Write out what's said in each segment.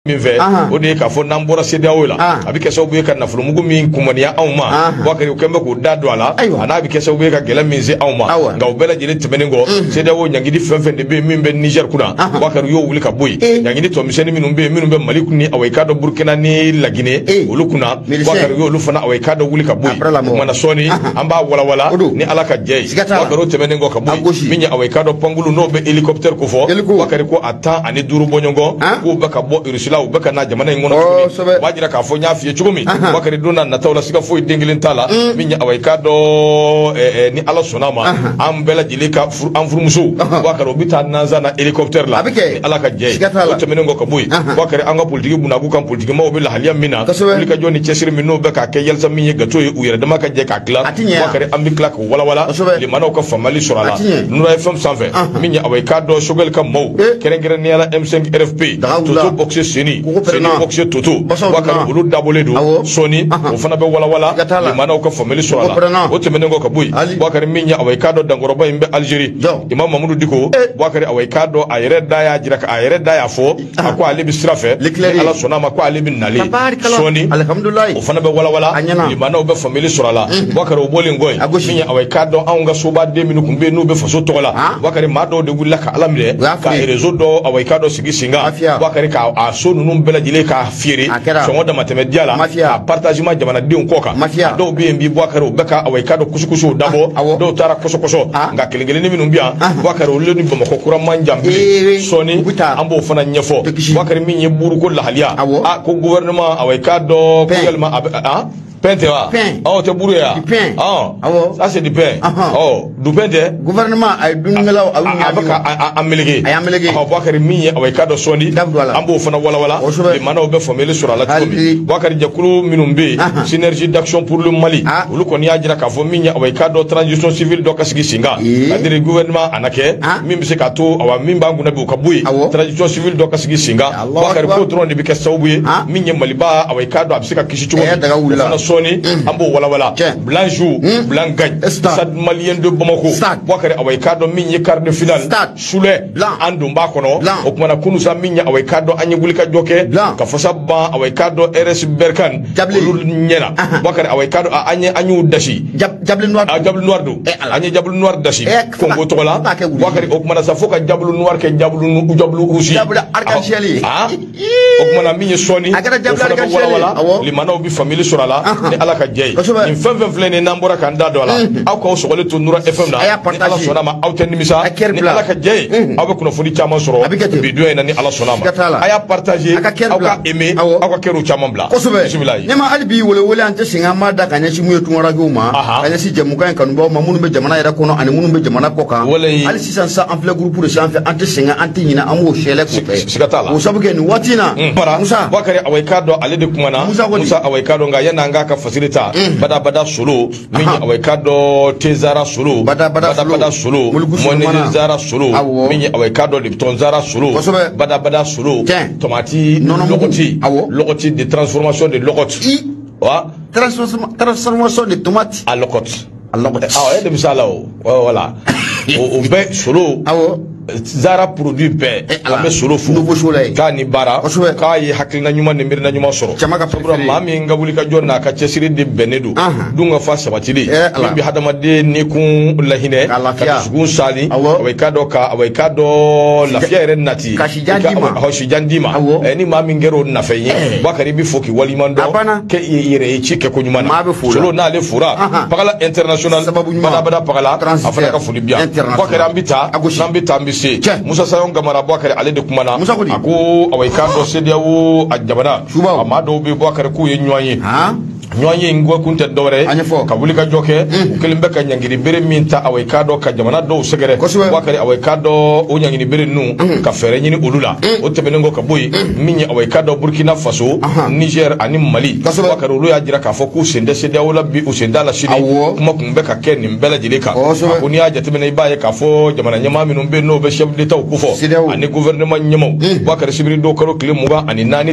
Min fɛ, o de ye k'a fɔ n'an bɔra CEDEAO la, a bɛ kɛ sababu ye ka nafolomugu min kumaniya anw ma, Bouakari, o kɛlen bɛ k'o da don a la, a n'a bɛ kɛ sababu ye ka gɛlɛya min se anw ma. Nka o bɛɛ lajɛlen tɛmɛnen kɔ, CEDEAO ɲangili fɛn fɛn de bɛ yen min bɛ Niger kunna, Bouakari, u y'o wuli ka bɔ yen. Ɲangili tɔmisɛnnin minnu bɛ yen, minnu bɛ Mali ni, awa, i k'a dɔn, Burukina ni Laginɛ, olu kunna, Bouakari, u y'olu fana, awa, i k'a dɔn, wuli ka bɔ yen. O kumana, sɔɔni an b'a walawala ni Ala ka jɛ ye. Bouakari, o tɛmɛnen kɔ ka bɔ yen, min ye, awa, i k'a dɔn, pankulu n'o bɛ hélicoptère ko fɔ, Bouakari, ko a 15 bɔɲɔgɔn k'u bɛ ka bɔ Russie la, u bɛ ka na jamana in kɔnɔ tuguni. O b'a jira k'a fɔ, n y'a f'i ye cogo min, Bouakari, don n'a nataw la, siga foyi den kelen t'a la, min ye, awa, i k'a dɔn, ni Ala sɔnna a ma, an bɛɛ lajɛlen ka an furumusow, Bouakari, u bɛ taa nanzan na hélicoptère la ni Ala ka jɛ ye. O tɛmɛnen kɔ ka bɔ yen, Bouakari, an ka politiki bunakun kan, politikimaw bɛ lahaliya min na, wulikajɔ ni cɛsiri min n'o bɛ k'a kɛ yalisa min ye gâteau ye, u yɛrɛ dama ka jɛ k'a tilan, Bouakari, an bɛ tila k'o walawala, limanaw ka faamuyali sɔrɔ a la. Nura FM sanfɛ, min ye, awa, i k'a dɔn, Choguel ka maaw, kɛrɛnkɛrɛnnenya la M5 RFP, Toto Boxe Seni, Seni Boxe Toto, Bouakari, olu dabɔlen don. Sɔɔni o fana bɛ walawala, limanaw ka faamuyali sɔrɔ a la. O tɛmɛnen kɔ ka bɔ yen, Bouakari, min ye, awa, i k'a dɔn, dankɔrɔba in bɛ Algérie, Imam Mamudu Diko, Bouakari, awa, i k'a dɔn, a yɛrɛ da y'a jira, a yɛrɛ da y'a fɔ, a ko ale bɛ sira fɛ, ni Ala sɔnna a ma, ko ale bɛ nalen sɔɔni. O fana bɛ walawala, limanaw bɛ faamuyali sɔrɔ a la. Bouakari, o bɔlen kɔ yen, min ye, awa, i k'a dɔn, anw ka sobaden minnu tun bɛ yen n'u bɛ faso tɔgɔ la, Bouakari, maa dɔw de wulila ka Ala minɛ ka réseau dɔ, awa, i k'a dɔn, sigi sen kan, Bouakari, k'a so ninnu bɛɛ lajɛlen k'a feere sɔngɔ damatɛmɛ diya la, k'a partage ma jamanadenw kɔ kan. Dɔw bɛ yen bi, Bouakari, u bɛ ka, awa, i k'a dɔn, kusukusuw dabɔ, dɔw taara kɔsɔkɔsɔ. Nka kelen kelennin minnu bɛ yan, Bouakari, olu ni Bamakɔ kura man jan bilen. Sɔɔni an b'o fana ɲɛfɔ. Bouakari, min ye buruko lahaliya, a ko gouvernement, awa, i k'a dɔn, ko yalima a bɛ pain tɛ wa? Ɔ, tɛ buru ye wa? Du pain. Ɔ, ça c'est du pain. Ɔ, du pain tɛ. Gouvernement a ye dumunikɛlaw a y'u A bɛ ka a meleke. A y'a meleke. Ɔ, Bouakari, min ye, awa, i k'a dɔn, sɔɔni an b'o fana walawala, limanaw bɛ faamuyali sɔrɔ a la cogo min. Bouakari, jɛkulu minnu bɛ yen, Synergie d'action pour le Mali, olu kɔni y'a jira k'a fɔ min ye, awa, i k'a dɔn, transition civile dɔ ka sigi sen kan, c'est-à-dire gouvernement a na kɛ min bɛ se k'a to, awa, min b'an kunna bi, o ka bɔ yen, transition civile dɔ ka sigi sen kan. Bouakari, k'o dɔrɔn de bɛ kɛ sababu ye min ye Maliba, awa, i k'a dɔn, a bɛ se ka kisi cogo min. O fana, sɔɔni an b'o walawala. Blanc joue, blanc gagne. Stade Malien de Bamako, Bouakari, awa, i k'a dɔn, min ye quart de finale Sulɛ, an don b'a kɔnɔ. O kumana, kunu sa, min ye, awa, i k'a dɔn, an ye wulikajɔ kɛ ka fasa ban, awa, i k'a dɔn, RS Berkane olu ɲɛna. Bouakari, awa, i k'a dɔn, an ye an y'u dasi. Diable noir. Ah, diable noir don. An ye diable noir dasi Congo tɔgɔ la. Bouakari, o kumana sa, fo ka diable noir kɛ diable rouge. Diable arc-en-ciel. O kumana, min ye, sɔɔni o fana bɛ walawala, limanaw bɛ faamuyali sɔrɔ a la ni Ala ka jɛ ye. Nin fɛn fɛn filɛ nin ye, n'an bɔra k'an da don a la, aw k'aw sɔgɔlen to Nura FM na. Ni Ala sɔnna ma, aw tɛ nimisa. Ni Ala ka jɛ ye, aw bɛ kunnafoni caman sɔrɔ bi don in na ni Ala sɔnna a ma. A y'a partager, aw ka aimer, aw ka kɛriw caman bila. Kosɛbɛ. Ne ma hali bi welewele, an tɛ segin, an b'a da ka ɲɛsin mun ye tungarankew ma, ka ɲɛsin jɛmukan in kanubaw ma, minnu bɛ jamana yɛrɛ kɔnɔ ani minnu bɛ jamana kɔ kan. Hali sisan sa, an filɛ groupe de sanfɛ, an tɛ sɛgɛn, an tɛ ɲinɛ, an b'o sɛlɛ k'o kɛ. Siga t'a la. O sabu kɛ nin waati in na. Musa Bakari, awa, i k'a dɔn, ale de kumana. Musa, awa, i k'a dɔn, nka yanni an k'a ka fasiri ta, badabada solo, min ye, awa, i k'a dɔn, tezara solo, badabada solo, mɔnɛ zara solo, min ye, awa, i k'a dɔn, Lipton zara solo, badabada solo, tomati lɔgɔti, lɔgɔti de transformation de lɔgɔti wa. Transformation de tomate. A lɔgɔti. A lɔgɔti. Awɔ, e de bɛ s'a la o. Voilà, o bɛɛ solo. Zara produit bɛɛ, an bɛ solo fo k'a ni baara, k'a ye hakilina ɲuman ni miirina ɲuman sɔrɔ. Sabula maa min ka wuli ka jɔ n'a ka cɛsiri de bɛnnen don dun ka fa sabatili min bɛ hadamaden ni kun lahinɛ, ka dusukun sali, awa, i k'a dɔn, ka, awa, i k'a dɔn, lafiya yɛrɛ nati, ka sijan d'i ma. Sijan d'i ma. Ni maa min kɛra o nafɛn ye, Bakari, i bɛ fo k'i waleɲuman dɔn kɛ i yɛrɛ ye ci kɛko ɲuman na. Solo n'ale fora Pagala international, badabada Pagala, a fana ka foli bi yan. Bakari, an bɛ taa, n'an bɛ taa, an bɛ se Musa Sayon Gamara. Bouakari, ale de kumana. A ko, awa, i k'a dɔn, CEDEAO a jamana a maa dɔw bɛ, Bouakari, k'u ye ɲɔgɔn ye. Ɲɔgɔn ye in kun tɛ dɔwɛrɛ ye ka wuli ka jɔ kɛ. U kɛlen bɛ ka ɲangiri bere min ta, awa, i k'a dɔn, ka jamana dɔw sɛgɛrɛ, Bouakari, awa, i k'a dɔn, o ɲangiri bere ninnu ka fɛɛrɛ ɲini olu la. O tɛmɛnen kɔ ka bɔ yen, min ye, awa, i k'a dɔn, Burkina Faso, Niger ani Mali, Bouakari, olu y'a jira k'a fɔ k'u sen tɛ CEDEAO la bi, u sen t'a la sini. Kuma kun bɛ ka kɛ nin bɛɛ lajɛlen kan. A ko n'i y'a jateminɛ, i b'a ye k'a fɔ jamana ɲɛmaa minnu bɛ yen n'o bɛ chef d'État kofɔ ani gouvernement ɲɛmaaw, Bouakari, sibiri don kalo tile 24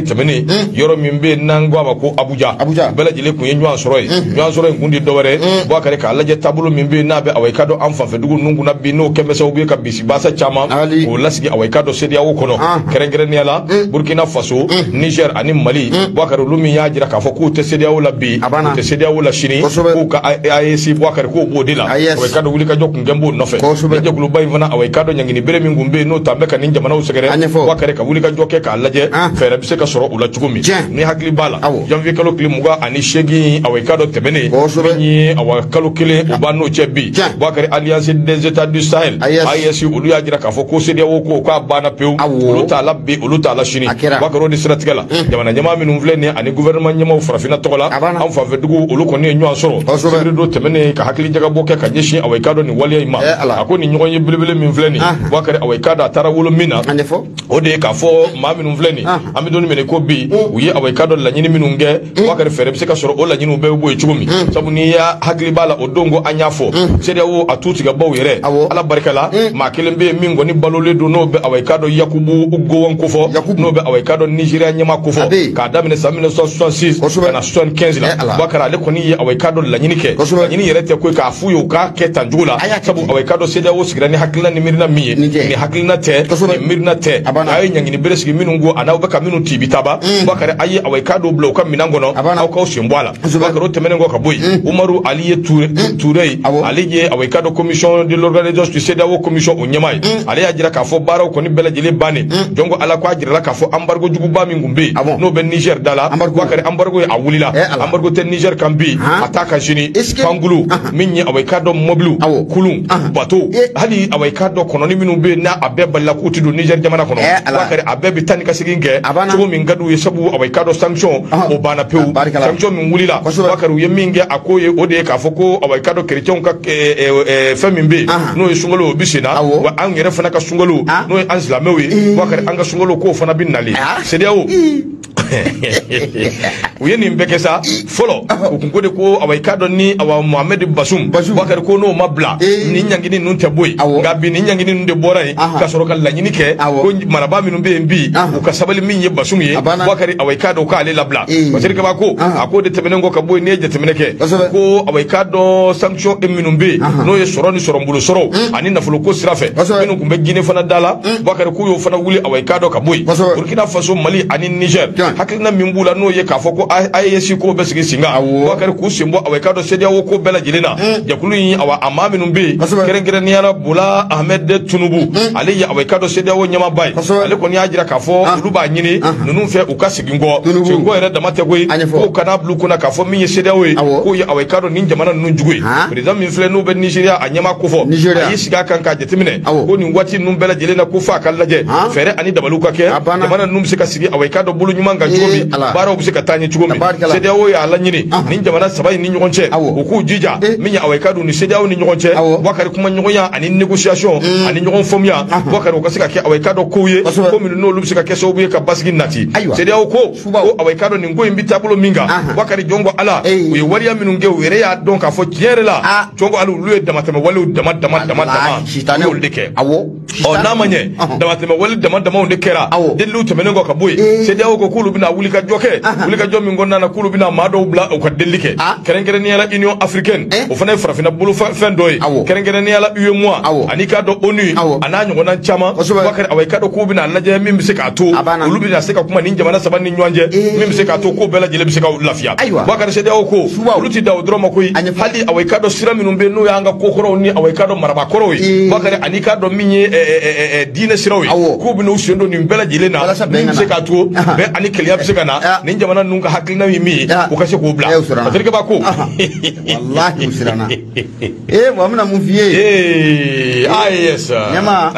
tɛmɛnen, yɔrɔ min bɛ yen n'an ko a ma ko Abuja, bɛɛ lajɛlen lajɛlen kun ye ɲɔgɔn sɔrɔ yen. Ɲɔgɔn sɔrɔ in kun di dɔwɛrɛ Boubacar k'a lajɛ taabolo min bɛ yen n'a bɛ awa i ka dɔn an fanfɛdugu ninnu kunna bi, n'o kɛn bɛ sababu ye ka bisibasa caman k'o lasigi awa i ka dɔn CEDEAO kɔnɔ, kɛrɛnkɛrɛnnenya la Burkina Faso, Niger ani Mali. Boubacar, olu min y'a jira k'a fɔ k'u tɛ CEDEAO la bi, u tɛ CEDEAO la sini, k'u ka AES Boubacar k'o b'o de la. Awa i ka dɔn wulikajɔ kun kɛn b'o nɔfɛ. Ni jɛkuluba in fana, awa i ka dɔn ɲangini bere min kun bɛ yen n'o ta bɛ ka nin jamanaw sɛgɛrɛ, Boubacar ka wulikajɔ kɛ k'a lajɛ fɛɛrɛ bɛ se ka sɔrɔ u la cogo min. Ni hakili b'a la, janvier kalo tile 28, awa i ka dɔn tɛmɛnen min ye awa kalo kelen o b'a n'o cɛ bi, Boubacar, Alliance des États du Sahel AES, olu y'a jira k'a fɔ ko CEDEAO ko k'a banna pewu, olu t'a la bi, olu t'a la sini. Boubacar, o de siratigɛ la, jamana ɲɛmaa minnu filɛ nin ye ani gouvernement ɲɛmaaw farafinna tɔgɔ la, an fanfɛdugu, olu kɔni ye ɲɔgɔn sɔrɔ sibiri don tɛmɛnen ka hakili jagabɔ kɛ ka ɲɛsin awa i ka dɔn nin waleya in ma. A ko nin ɲɔgɔn ye belebele min filɛ nin, Boubacar, awa i ka dɔn a taara wolo min na, o de ye k'a fɔ maa minnu filɛ nin, an bɛ don min na ko bi, u ye awa i ka dɔn laɲini minnu kɛ, Boubacar, fɛɛrɛ bɛ se ka sɔrɔ o laɲiniw bɛɛ bɛ bɔ yen cogo min. Sabu n'i y'a hakili b'a la, o don ko an y'a fɔ CEDEAO a tu tigɛbaw yɛrɛ, Ala barika la, maa kelen bɛ yen min kɔni balolen don, n'o bɛ awa i ka dɔn Yakubu Gowon kofɔ, n'o bɛ awa i ka dɔn Nigéria ɲɛmaa kofɔ, k'a daminɛ san 1966 ka na 75 la. Boubacar, ale kɔni ye awa i ka dɔn laɲini kɛ. Laɲini yɛrɛ tɛ koyi k'a f'u ye u k'a kɛ tan cogo la, sabu awa i ka dɔn CEDEAO sigira ni hakilina ni miirina min ye, nin hakilina tɛ, nin miirina tɛ. A ye ɲangini bere sigi minnu ko a n'aw bɛ ka minnu tibi taba, Boubacar, a ye awa i ka dɔn bila u ka minɛn kɔnɔ, aw k'aw sen bɔ a la. Boubacar, o tɛmɛnen kɔ ka bɔ yen, Umaru Ali Touré ye, ale ye awa i ka dɔn commission de l'organisation du CEDEAO commission o ɲɛmaa ye, ale y'a jira k'a fɔ baaraw kɔni bɛɛ lajɛlen bannen. Jɔn ko Ala ko a jirala k'a fɔ embargo juguba min kun bɛ yen n'o bɛ Niger da la, Boubacar, embargo ye a wulila, embargo tɛ Niger kan bi, a t'a kan sini. Pankulu min ye awa i ka dɔn mɔbiliw, kulun, bateau, hali awa i ka dɔn kɔnɔni minnu bɛ yen n'a a bɛɛ balila k'u ti don Niger jamana kɔnɔ, Boubacar, a bɛɛ bɛ taa ni ka segin kɛ cogo min ka d'u ye, sabu awa i ka dɔn sanction o banna pewu. Sanction min wulila, Boubacar, u ye min kɛ a ko ye o de ye k'a fɔ ko awa i ka dɔn chrétienw ka fɛn min bɛ yen n'o ye sunkalo, o bɛ sen na, wa an yɛrɛ fana ka sunkalo n'o ye an silamɛw ye, Boubacar, an ka sunkalo k'o fana bɛ nalen. CEDEAO u ye nin bɛɛ kɛ sa. Fɔlɔ u kun ko de ko awa i ka dɔn ni awa Mohamed Bazoum, Boubacar, ko n'o ma bila nin ɲangini ninnu tɛ bɔ yen. Nka bi nin ɲangini ninnu de bɔra yen ka sɔrɔ ka laɲini kɛ ko marabaa minnu bɛ yen bi, u ka sabali min ye Bazoum ye, Boubacar, awa i ka dɔn k'ale labila. Parce que kabako a ko de tɛmɛnen kɔ ka bɔ yen, n'i ye jateminɛ kɛ ko awa i ka dɔn sanction minnu bɛ yen n'o ye sɔrɔ ni sɔrɔnbolo sɔrɔ ani nafoloko sira fɛ minnu tun bɛ Guinée fana da la, Boubacar, k'u y'o fana wuli awa i ka dɔn ka bɔ yen. Burkina Faso, Mali ani Niger, hakilina min b'u la n'o ye k'a fɔ ko AES ko bɛ sigi sen kan, Boubacar, k'u sen bɔ awa i ka dɔn CEDEAO ko bɛɛ lajɛlen na. Jɛkulu in awa a maa minnu bɛ yen, kɛrɛnkɛrɛnnenya la Bola Ahmed Tinubu, ale ye awa i ka dɔn CEDEAO ɲɛmaaba ye, ale kɔni y'a jira k'a fɔ olu b'a ɲini ninnu fɛ u ka segin kɔ. Segin kɔ yɛrɛ dama tɛ koyi, k'o kana bila u kunna k'a fɔ min ye CEDEAO ye k'o ye awa i ka dɔn nin jamana ninnu jugu ye. Président min filɛ n'o bɛ Nigéria a ɲɛmaa kofɔ, a y'i sigi a kan k'a jateminɛ ko nin waati ninnu bɛɛ lajɛlen na ko f'a ka lajɛ fɛɛrɛ ani dabaliw ka kɛ, jamana ninnu bɛ se ka sigi awa i ka dɔn bolo ɲuman kan cogo min, baaraw bɛ se ka taa ɲɛ cogo min. CEDEAO y'a laɲini nin jamana saba in ni ɲɔgɔn cɛ, u k'u jija min ye awa i ka dɔn ni CEDEAO ni ɲɔgɔn cɛ, Boubacar, kuma ɲɔgɔnya ani négociation ani ɲɔgɔn faamuya, Boubacar, o ka se ka kɛ awa i ka dɔn kow ye ko minnu n'olu bɛ se ka kɛ sababu ye ka basigi nati. CEDEAO ko awa i ka dɔn nin ko in bɛ taabolo min kan, Boubacar, jɔn ko Ala, u ye waleya minnu kɛ, u yɛrɛ y'a dɔn k'a fɔ tiɲɛ yɛrɛ la, jɔn ko Ala, olu ye damatɛmɛ walew dama dama dama dama olu de kɛ. Ɔ n'a ma ɲɛ damatɛmɛ wale dama damaw de kɛra deliliw tɛmɛnen kɔ ka bɔ yen, CEDEAO ko k'olu bɛna wulikajɔ kɛ, wulikajɔ min kɔnɔna na k'olu bɛna maa dɔw bila u ka delili kɛ, kɛrɛnkɛrɛnnenya la Union africaine, o fana ye farafinna bolofɛn dɔ ye, kɛrɛnkɛrɛnnenya la UEMOA ani k'a dɔn ONU a n'a ɲɔgɔnna caman. Boubacar, awa i ka dɔn k'u bɛna lajɛ min bɛ se k'a to olu bɛna se ka kuma nin jamana saba ni ɲɔgɔn cɛ, min bɛ se k'a to k'o bɛɛ lajɛlen bɛ se ka lafiya. Boubacar, CEDEAO ko olu ti da o dɔrɔn ma koyi, hali awa i ka dɔn sira minnu bɛ yen n'o y'an ka kokɔrɔw ni awa i ka dɔn marabaakɔrɔw ye, Boubacar, ani k'a dɔn min ye diinɛ siraw ye, k'u bɛna u sen don nin bɛɛ lajɛlen na min bɛ se k'a to bɛn ani kelenya bɛ se ka na nin jamana ninnu ka hakilina ye min ye, u ka se k'o bila. Parce que ko walahi u siranna. Bon, an bɛna mun f'i ye? AES ɲɛma,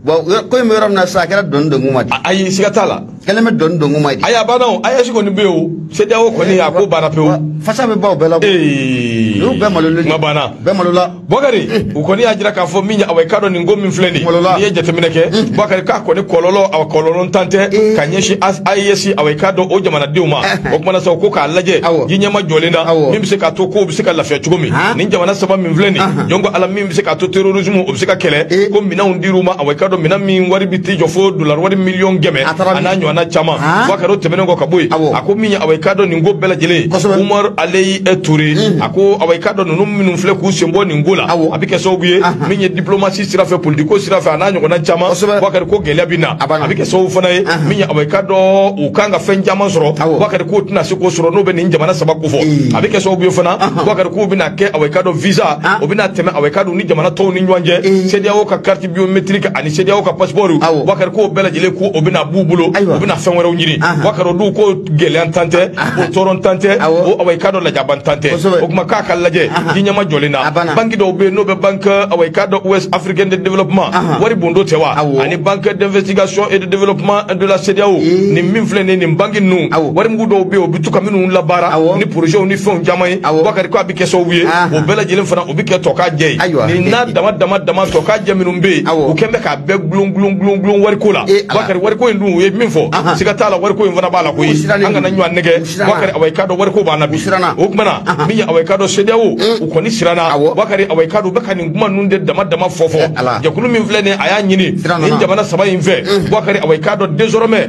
bon, ko in bɛ yɔrɔ min na sisan, a kɛra dɔnni dɔnkun ma de. Ayi, siga t'a la. Kɛlen bɛ dɔnni dɔnkun ma de. Ayi, a banna o, AES kɔni bɛ yen o, CEDEAO kɔni a ko banna pewu. Fasa bɛ ban o bɛɛ la. Olu bɛɛ malolen. Kuma banna. Bɛɛ malola. Boubacar, u kɔni y'a jira k'a fɔ min ye awa i ka dɔn nin ko min filɛ nin ye, n'i ye jateminɛ kɛ, Boubacar, k'a kɔni kɔlɔlɔ awa kɔlɔlɔ tan tɛ ka ɲɛsin AES awa i ka dɔn o jamanadenw ma. O kumana sa, ko k'a lajɛ ji ɲɛma jɔlen na min bɛ se k'a to kow bɛ se ka lafiya cogo min, nin jamana saba min filɛ nin, jɔn ko Ala, min bɛ se k'a to terrorisme o bɛ se ka kɛlɛ, ko minɛnw dir'u ma awa i ka dɔn minɛn min wari bɛ t'i jɔ fo dollar wari miliyɔn 100 a n'a ɲɔgɔnna. ɲɔgɔnna caman Boubacar o tɛmɛnen kɔ ka bɔ yen a ko min ye awa i k'a dɔn nin ko bɛɛ lajɛlen Umar Aleyi Touré a ko awa i k'a dɔn ninnu minnu filɛ k'u sen bɔ nin ko la a bɛ kɛ sababu ye min ye diplomatie sira fɛ politique ko sira fɛ a n'a ɲɔgɔnna caman Boubacar ko gɛlɛya bɛ na a bɛ kɛ sababu fana ye min ye awa i k'a dɔn u kan ka fɛn caman sɔrɔ Boubacar k'o tɛna se k'o sɔrɔ n'o bɛ nin jamana saba ko fɔ a bɛ kɛ sababu ye fana Boubacar k'u bɛna kɛ awa i k'a dɔn visa o bɛna tɛmɛ awa i k'a dɔn ni jamana tɔw ni ɲɔgɔn cɛ CEDEAO ka carte biométrique ani CEDEAO ka passeport Boubacar k'o bɛɛ lajɛlen ko o bɛna b'u bolo u bɛna fɛn wɛrɛw ɲini Boubacar o dun ko gɛlɛya tan tɛ o tɔɔrɔ tan tɛ o awa i k'a dɔn lajaban tan tɛ o tuma k'a ka lajɛ ji ɲɛma jɔlen na banque dɔw bɛ yen n'o bɛ banque awa i k'a dɔn Ouest africaine de développement wari bondo tɛ wa ani banque d'investigation et de développement de la CEDEAO nin min filɛ nin ye nin banque ninnu warimugu dɔw bɛ yen o bɛ to ka minnu labaara ni projets ni fɛnw caman ye Boubacar ko a bɛ kɛ sababu ye o bɛɛ lajɛlen fana o bɛ kɛ tɔ k'a jɛ ye nin n'a dama dama dama tɔ k'a jɛ minnu bɛ yen u kɛn bɛ k'a bɛɛ gulon gulon gulon gulon wariko la Boubacar wariko in dun u ye min fɔ siga t'a la wariko in fana b'a la koyi an kana ɲɔgɔn nɛgɛ Boubacar awa i k'a dɔn wariko b'an na bi o tuma na min ye awa i k'a dɔn CEDEAO u kɔni siranna Boubacar awa i k'a dɔn u bɛ ka nin kuma ninnu de dama dama fɔ fɔ jɛkulu min filɛ nin ye a y'a ɲini nin jamana saba in fɛ Boubacar awa i k'a dɔn désormais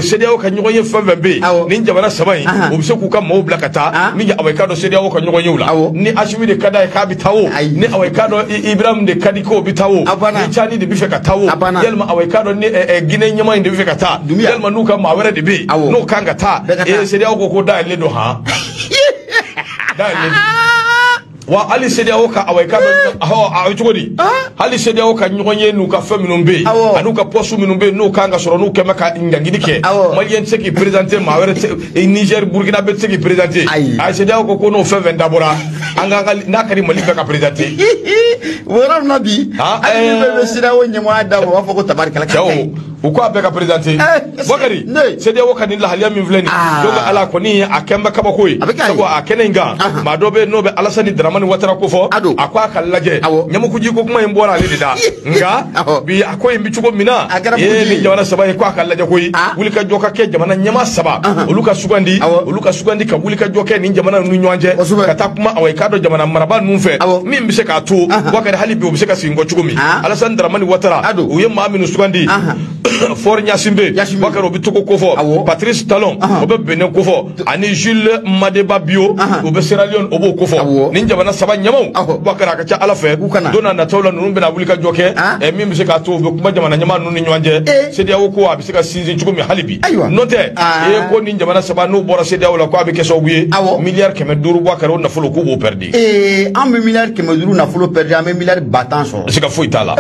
CEDEAO ka ɲɔgɔn ye fɛn fɛn bɛ yen nin jamana saba in u bɛ se k'u ka maaw bila ka taa min ye awa i k'a dɔn CEDEAO ka ɲɔgɔn yew la ni Assimi de ka d'a ye k'a bɛ taa o ni awa i k'a dɔn Ibrahim de ka di k'o bɛ taa o ni Tchani de bɛ fɛ ka taa o yalima awa i k'a dɔn ni Guinée ɲɛmaa in de bɛ fɛ ka taa yalima n'u ka maa wɛrɛ de bɛ yen n'o kan ka taa CEDEAO ko ko dayɛlɛlen don han dayɛlɛlen don wa hali CEDEAO ka awa i k'a dɔn a bɛ cogo di hali CEDEAO ka ɲɔgɔn ye n'u ka fɛn minnu bɛ yen ani ka poste minnu bɛ yen n'u kan ka sɔrɔ n'u kɛn bɛ ka ɲangili kɛ Malien tɛ se k'i présenter maa wɛrɛ tɛ Niger Burkina bɛ se k'i présenter a CEDEAO ko ko n'o fɛn fɛn dabɔra an ka n'a ka di Mali bɛɛ ka présenter o yɔrɔ min na bi hali ni bɛɛ bɛ CEDEAO ɲɛmɔgɔya d'a ma u b'a fɔ ko tabarikala cɛw u ko a bɛɛ ka présenter Bakari CEDEAO ka nin lahaliya min filɛ nin donc ala kɔni a kɛn bɛ kabako ye sabu a kɛnɛ in kan maa dɔ bɛ yen n'o bɛ Alassane Dramane Ouattara ko fɔ a ko a ka lajɛ ɲamukuji ko kuma in bɔra ale de da nka bi a ko in bɛ cogo min na ee nin jamana saba ye ko a ka lajɛ koyi wulikajɔ ka kɛ jamana ɲɛmaa saba olu ka sugandi olu ka sugandi ka wulikajɔ kɛ nin jamana ninnu ɲɔgɔn cɛ ka taa kuma awa i k'a dɔn jamana marabaa ninnu fɛ min bɛ se k'a to Bakari hali bi u bɛ se ka segin kɔ cogo min Alassane Dramane Ouattara u ye maa minnu sugandi Faure Gnassingbé Bakari o bɛ Togo kofɔ Patrice Talon o bɛ Benin kofɔ ani Jules Madeba Bio o bɛ Sierra Leone o b'o kofɔ nin jamana saba ɲɛmaw Bakari a ka ca ala fɛ don n'a nataw la ninnu bɛna wuli ka jɔ kɛ min bɛ se k'a to u bɛ kuma jamana ɲɛmaa ninnu ni ɲɔgɔn cɛ CEDEAO ko a bɛ se ka sinsin cogo min hali bi n'o tɛ ee ko nin jamana saba n'u bɔra CEDEAO la ko a bɛ kɛ sababu ye miliyari 500 Bakari o nafolo k'u b'o perdre an bɛ miliyari 500 nafolo perdre an bɛ miliyari 10 000 sɔrɔ siga foyi t'a la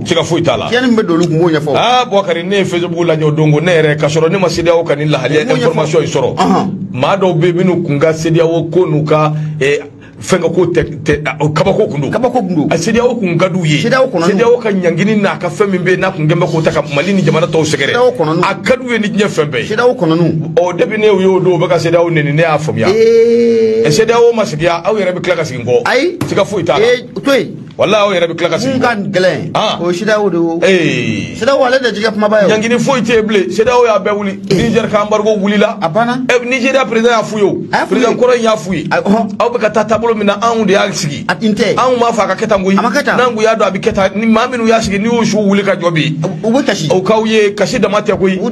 siga foyi t'a la tiɲɛni min bɛ don olu kun b'o ɲɛfɔ Bakari ne ye Facebook lajɛ o don ko ne yɛrɛ ka sɔrɔ ne ma CEDEAO ka nin lahaliya information in sɔrɔ maa dɔw bɛ minnu kun ka CEDEAO ko n'u ka fɛnkɛ ko tɛ kabako kun don a CEDEAO kun ka d'u ye CEDEAO ka ɲangini n'a ka fɛn min bɛ yen n'a kun kɛn bɛ k'o ta ka Mali ni jamana tɔw sɛgɛrɛ a ka d'u ye ni diɲɛ fɛn bɛɛ ye CEDEAO kɔnɔniw ɔ depuis ne y'o don u bɛ ka CEDEAO neni ne y'a faamuya CEDEAO ma sigi aw yɛrɛ bɛ tila ka segin kɔ ayi siga foyi t'a la to yen walahi aw yɛrɛ bɛ tila ka segin mun ka gɛlɛn o ye CEDEAO de ye CEDEAO ale de jɛgɛ kumaba ye ɲangini foyi tɛ yen bilen CEDEAO y'a bɛɛ wuli Niger ka embargo wulila a banna Nigeria président y'a f'u ye o président kɔrɔ in y'a f'u ye aw bɛ ka taa taabolo min na anw de y'a sigi anw m'a fɔ a ka kɛ tan koyi n'an kun y'a dɔn a bɛ kɛ tan ni maa minnu y'a sigi n'i y'o su wuli ka jɔ bi u bɛ kasi o k'aw ye kasi dama tɛ koyi aw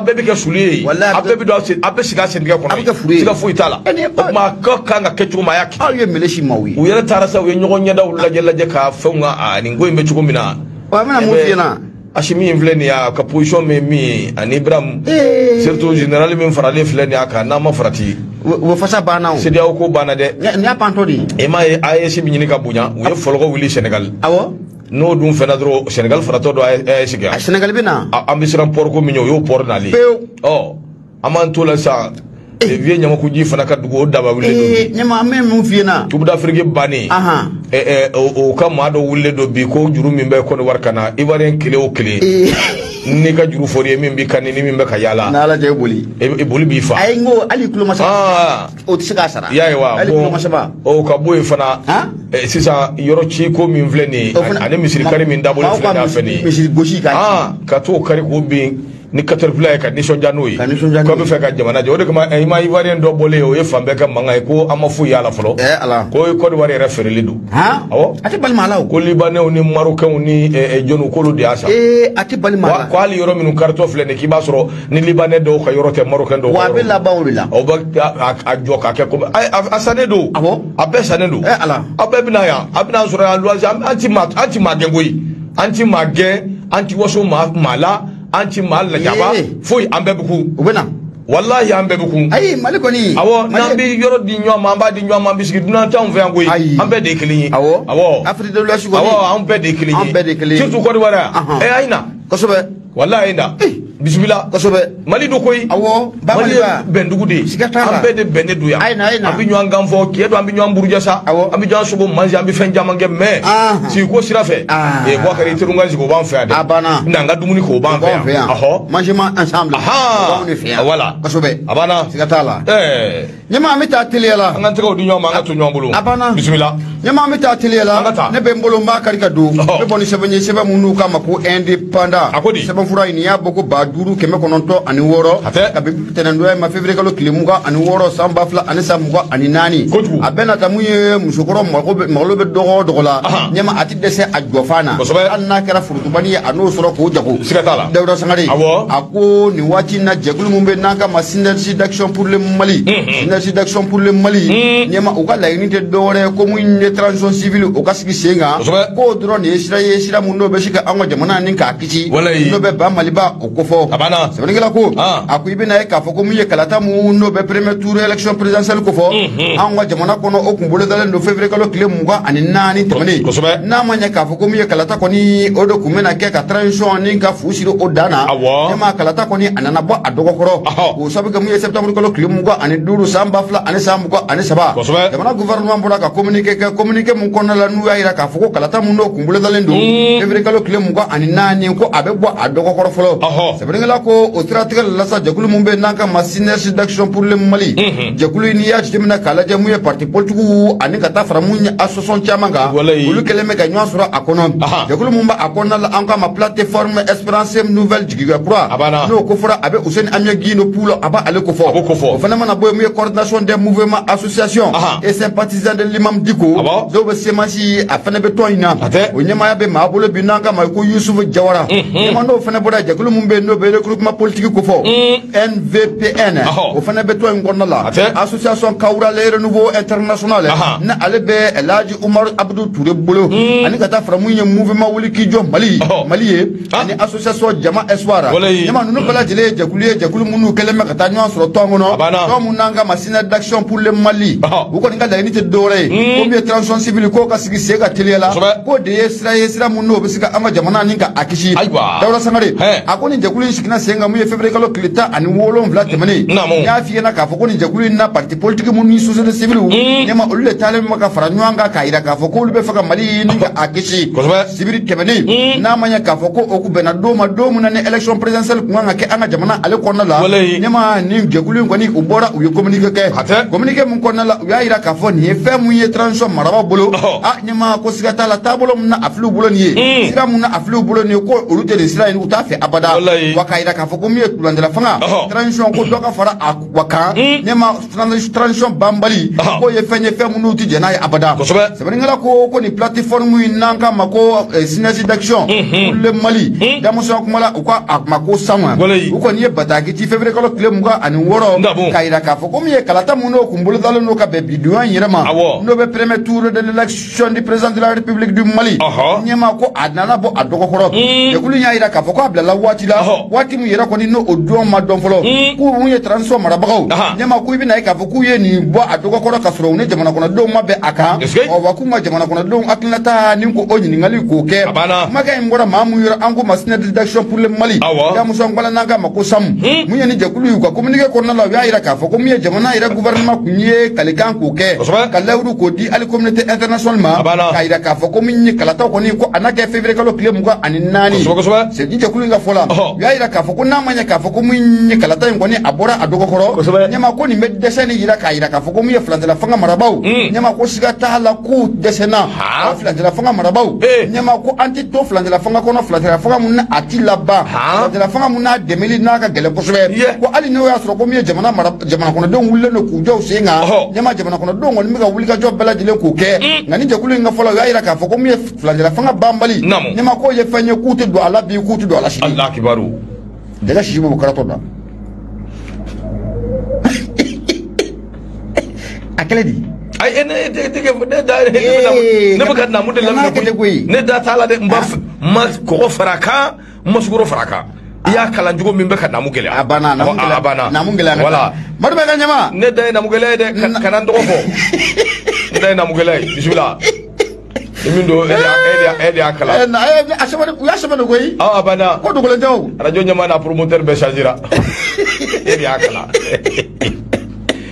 bɛɛ bɛ kɛ sulu ye aw bɛɛ bɛ don aw bɛ sigi a sentigɛ kɔnɔ siga foyi t'a la o tuma a ka kan ka kɛ cogo min a y'a kɛ aw ye mele si maaw ye u yɛrɛ taara sa u ye ɲɔgɔn ɲɛdaw lajɛ lajɛ ka fɛnw ka nin ko in bɛ cogo min na wa an bɛna mun f'i ɲɛna Assimi in filɛ nin ye a ka position min ye ani Ibrahim surtout général min faralen filɛ nin ye a kan n'a ma farati o fasa banna o CEDEAO ko banna dɛ nin y'a pantɔ de ye e m'a ye AES bɛ ɲini ka bonya u ye fɔlɔkɔ wuli Sénégal awɔ n'o dun fɛnna dɔrɔn Sénégal faratɔ don AES kan Sénégal bɛ na an bɛ siran port ko min ɲɛ o y'o port nalen pewu ɔ an b'an to la sisan vieux Ɲamakuji fana ka dugu o daba wulilen don bi ɲɛma an bɛ mun f'i ɲɛna Coupe d'Afrique bannen o ka maa dɔ wulilen don bi ko juru min bɛ Côte d'Ivoire ka na Ivoirien kelen o kelen n'i ka juru fɔr'i ye min b'i kan ni min bɛ ka yaala n'Ala cɛ e boli e boli b'i fa ayi n ko hali kulomasaba o tɛ se k'a sara i y'a ye wa hali kulomasaba o ka bɔ yen fana sisan yɔrɔ ci ko min filɛ nin ye ani misiri kari min dabɔlen filɛ nin ye a fɛ nin ye misiri gosi ka t'o kari k'o bin. Ni caterpillar ye ka nisɔndiya n'o ye k'an bɛ fɛ ka jamana jɔ. O de kama i ma Ivoirien dɔ bɔlen o ye fan bɛɛ kɛ mankan ye ko an ma foyi y'a la fɔlɔ. Ko Côte d'Ivoire yɛrɛ feereli don. Awɔ. A tɛ bali maa la o. Ko Libanais ni Marocains ni jɔnw k'olu de y'a san. A tɛ bali maa la. Ko hali yɔrɔ minnu karitɔ filɛ nin k'i b'a sɔrɔ ni Libanais dɔw ka yɔrɔ tɛ Marocains dɔw ka yɔrɔ. Wa a bɛ laban o de la. O bɛ a jɔ k'a kɛ komi a sannen don. Awɔ. A bɛɛ sannen don. Ala. Aw bɛɛ bɛna yan a bɛna sɔrɔ yan luwanse an ti maa gɛn koyi. An ti maa gɛn an ti waso maa la. An ti maa lajaba foyi an bɛɛ bɛ kun. U bɛ na. Walahi an bɛɛ bɛ kun. Ayi Mali kɔni. Awɔ n'an bɛ yɔrɔ di ɲɔgɔn ma an b'a di ɲɔgɔn ma an bɛ sigi dunan t'anw fɛ yan koyi. Ayi an bɛɛ de ye kelen ye. Awɔ. Awɔ. Afrique de l'Ouest kɔni. Awɔ an bɛɛ de ye kelen ye. An bɛɛ de ye kelen ye. Surtout Côte d'Ivoire yan. A ye na. Kosɛbɛ. Walahi a ye na. Bisimila. Kosɛbɛ. Mali don koyi. Awɔ. Mali ye bɛndugu de ye. Siga t'a la. An bɛɛ de bɛnnen don yan. A ye na a ye na. An bɛ ɲɔgɔn kan fɔ tiɲɛ don an bɛ ɲɔgɔn buruja sa. Awɔ. An bɛ ɲɔgɔn sogo mansin an bɛ fɛn caman kɛ mais. Sigiko sira fɛ. Bouakari i teriw ka sigi o b'an fɛ yan dɛ. A banna. N'an ka dumuni kɛ o b'an fɛ yan. Ɔhɔ. Mangement ensemble. O b'anw de fɛ yan. Voilà. Kosɛbɛ. A banna. Siga t'a la. Ɲɛmaa an bɛ taa teliya la. An k'an tɛgɛw di ɲɔgɔn ma an ka to ɲɔgɔn bolo. A banna. Bisimila. Ɲɛmaa an bɛ taa teliya la. An ka taa. Ne bɛ n bolo n b'a kari ka don. N bɛ bɔ ni sɛbɛn ye sɛbɛn minnu k'a ma ko indépendant. A ko di. Sɛbɛnfura in n'i y'a bɔ ko 5906. A tɛ. Ka bɛn tɛnɛndonya ma février kalo tile 26 san 2024. Kojugu. A bɛna ta mun ye musokɔrɔ mago bɛ dɔgɔ o dɔgɔ la. Ɲɛmaa a ti dɛsɛ a jɔfan na. Kosɛbɛ. Hali n'a kɛra forotubani ye a n'o sɔrɔ k'o jago. Siga t'a la. Dawuda Sangare. Awɔ. A ko nin waati in na jɛkulu mun bɛ n'an k'a ma synergie d'action pour le Mali. Synergie d'action pour le Mali. Ɲɛmaa u ka laɲini tɛ dɔwɛrɛ ye ko mun ye transition civile o ka sigi sen kan. Kosɛbɛ. K'o dɔrɔn de ye sira ye sira mun n'o bɛ se ka an ka jamana ni k'a kisi. Walayi. N'o bɛ ba Maliba o kofɔ. A banna. Sɛbɛnnikɛla ko. A ko i bɛna ye k'a fɔ ko mun ye kalata mun n'o bɛ premier tour élection présidentielle kofɔ. An ka jamana kɔnɔ o kun bolodalen don février kalo tile 24 tɛmɛnen. Kosɛbɛ. N'a ma ɲɛ k'a fɔ ko mun ye kalata kɔni o de kun bɛna kɛ ka transition ni ka fu siri o dan na. Awɔ. Ɲɛmaa kalata kɔni a nana bɔ a dɔgɔkɔrɔ. K'o sababu kɛ mun ye septembre kalo tile 25 san 2023. Kosɛbɛ. Jamana gouvernement bɔra ka communiqué kɛ communiqué mun kɔnɔna la n'u y'a jira k'a fɔ ko kalata mun n'o kun bolodalen don février kalo tile 24 ko a bɛ bɔ a dɔgɔkɔrɔ fɔlɔ. Sɛbɛnnikɛla ko o siratigɛ la sa jɛkulu mun bɛ n'an k'a ma synergie d'action pour le Mali. Jɛkulu in n'i y'a jateminɛ k'a lajɛ mun ye parti politique ani ka taa fara mun ye association caman kan. Olu kɛlen bɛ ka ɲɔgɔn sɔrɔ a kɔnɔ. Jɛkulu mun b'a kɔnɔna la an k'a ma plateforme Espérance nouvelle jigiya kura. N'o ko fɔra a bɛ Useni Amiya Guindo Pulo a b'ale ko fɔ. O fana mana bɔ yen mun ye coordination des mouvements associations et sympathisants de l'imam Dicko. Dɔw bɛ CMAS a fana bɛ tɔn in na. O ɲɛmaaya bɛ maa bolo bi n'an k'a ma ko Youssouf Jawara. Ɲɛmaa n'o fana bɔra jɛkulu mun bɛ yen n'o bɛ regroupement politique ko fɔ. NVPN. O fana bɛ tɔn in kɔnɔna la. Association Kawura le renouveau international. Ni ale bɛ El Hadji Umaru Abdou Touré bolo. Ani ka taa fara mun ye mouvement wuli k'i jɔ Mali. Mali ye ani association Jama Espoir. Ɲɛmaa ninnu bɛɛ lajɛlen ye jɛkulu ye jɛkulu minnu kɛlen bɛ ka taa ɲɔgɔn sɔrɔ tɔn kɔnɔ. Tɔn mun n'an k'a ma synergie d'action pour le Mali. U kɔni ka laɲini tɛ dɔwɛrɛ ye. Ko min ye transition civile k'o ka sigi sen ka teliya la. K'o de ye sira ye sira mun n'o bɛ se ka an ka jamana ni ka a kisi. Dawuda Sangare. A ko nin jɛkulu in siginna sen kan mun ye février kalo tile 17 tɛmɛnen. N y'a f'i ɲɛna k'a fɔ ko nin jɛkulu in na parti politique minnu ni société civile. Ɲɛmaa olu de taalen bɛ ka fara ɲɔgɔn kan k'a jira k'a fɔ k'olu bɛ fɛ ka Mali ni ka a kisi. Sibiri tɛmɛnen. N'a ma ɲɛ k'a fɔ ko o kun bɛnna don ma don min na ni élection présidentielle kun kan ka kɛ an ka jamana ale kɔnɔna la. Ɲɛmaa nin jɛkulu in kɔni u bɔra u ye communiqué kɛ. Communiqué mun kɔnɔna la u y'a jira k'a fɔ nin ye fɛn mun ye transition marabaaw bolo. A ɲɛmaa ko siga t'a la taabolo mun na a filɛ u bolo nin ye. Sira mun na a filɛ u bolo nin ye ko olu tɛ nin sira in u t'a fɛ abada. Wa k'a jira k'a fɔ ko min ye kulandala fanga. Transition ko dɔ ka fara a kan. Ɲɛmaa transition banbali. K'o ye fɛn ye fɛn minnu tɛ jɛn n'a ye abada. Sɛbɛnnikɛla ko nin plateforme in n'an k'a ma ko synergie d'action pour le Mali. Damuso kuma la u ka a ma ko SAMU. U kɔni ye bataki ci février kalo tile 26 k'a jira k'a fɔ ko min ye kalata mun n'o kun bolodalen don ka bɛn bi donya in yɛrɛ ma. N'o bɛ premier tour de l'élection du président de la République du Mali. Ɲɛmaa ko a nana bɔ a dɔgɔkɔrɔ. Jɛkulu in y'a jira k'a fɔ k'a bilala waati la. Waati min yɛrɛ kɔni n'o don ma dɔn fɔlɔ. K'u mun ye transition marabagaw. Ɲɛmaa ko i bɛna ye k'a fɔ k'u ye nin bɔ a dɔgɔkɔrɔ ka sɔrɔ u ni jamana kɔnɔdenw ma bɛn a kan. Wa k'u ma jamana kɔnɔdenw hakilinata ni k'o ɲininkali k'o kɛ. Kumakan in bɔra maa mun yɔrɔ an ko ma synergie d'action pour le Mali. Damuso Ngwala n'an k'a ma ko SAMU. Mun ye ni jɛkulu y'u ka communiqué kɔnɔna la u y'a jira k'a fɔ ko mun ye jamana yɛrɛ gouvernement kun ye kalikan k'o kɛ. Ka layidu k'o di hali commune communauté internationale ma k'a jira k'a fɔ ko min ye kalataw kɔni ko a n'a kɛ février kalo tile 24. Kosɛbɛ. C'est jɛkulu in ka fɔ la u y'a jira k'a fɔ ko n'a ma ɲɛ k'a fɔ ko min ye kalata in kɔni a bɔra a dɔgɔkɔrɔ. Kosɛbɛ. Ɲɛma ko nin bɛ dɛsɛ ni jira k'a jira k'a fɔ ko min ye furancɛla fanga marabaaw. Ɲɛma ko siga t'a la k'u dɛsɛna. Furancɛla fanga marabaaw. Ɲɛma ko an tɛ to furancɛla fanga kɔnɔ furancɛla fanga mun a ti laban. Furancɛla fanga mun n'a dɛmɛli n'a ka gɛlɛn kosɛbɛ. Ko hali n'o y'a sɔrɔ ko min ye jamana kɔnɔdenw wulilen don k'u jɔ u sen kan. Ɲɛma jamana kɔnɔdenw kɔni bɛ ka wulikajɔ bɛɛ lajɛlen k'o kɛ. Nka ni jɛkulu in ka fɔ la u y'a jira k'a fɔ ko min ye furancɛla fanga banbali. Ɲɛma k'o ye fɛn ye k'u tɛ don a la bi k'u tɛ don a la sini. Ala kibaru. Dɛgɛ sisi b'o karatɔ da. A kɛlen di. Ayi ne ne bɛ ka namu de lamɛn koyi. Ne da t'a la dɛ n ba ma kɔgɔ fara a kan n ma sukaro fara a kan. I y'a kalan cogo min bɛ ka namu gɛlɛya. A banna namu gɛlɛya. A banna namu gɛlɛya. Voilà. Madu bɛ ka ɲɛma. Ne da ye namu gɛlɛya ye dɛ kana n tɔgɔ fɔ. Ne da ye namu gɛlɛya ye bisimila. Ni min don e de y'a kalan. A sɛbɛn u y'a sɛbɛn de koyi. Awɔ a banna. Ko dogolen tɛ o. Arajo ɲɛmaa n'a promoteur bɛɛ changera. E de y'a kalan.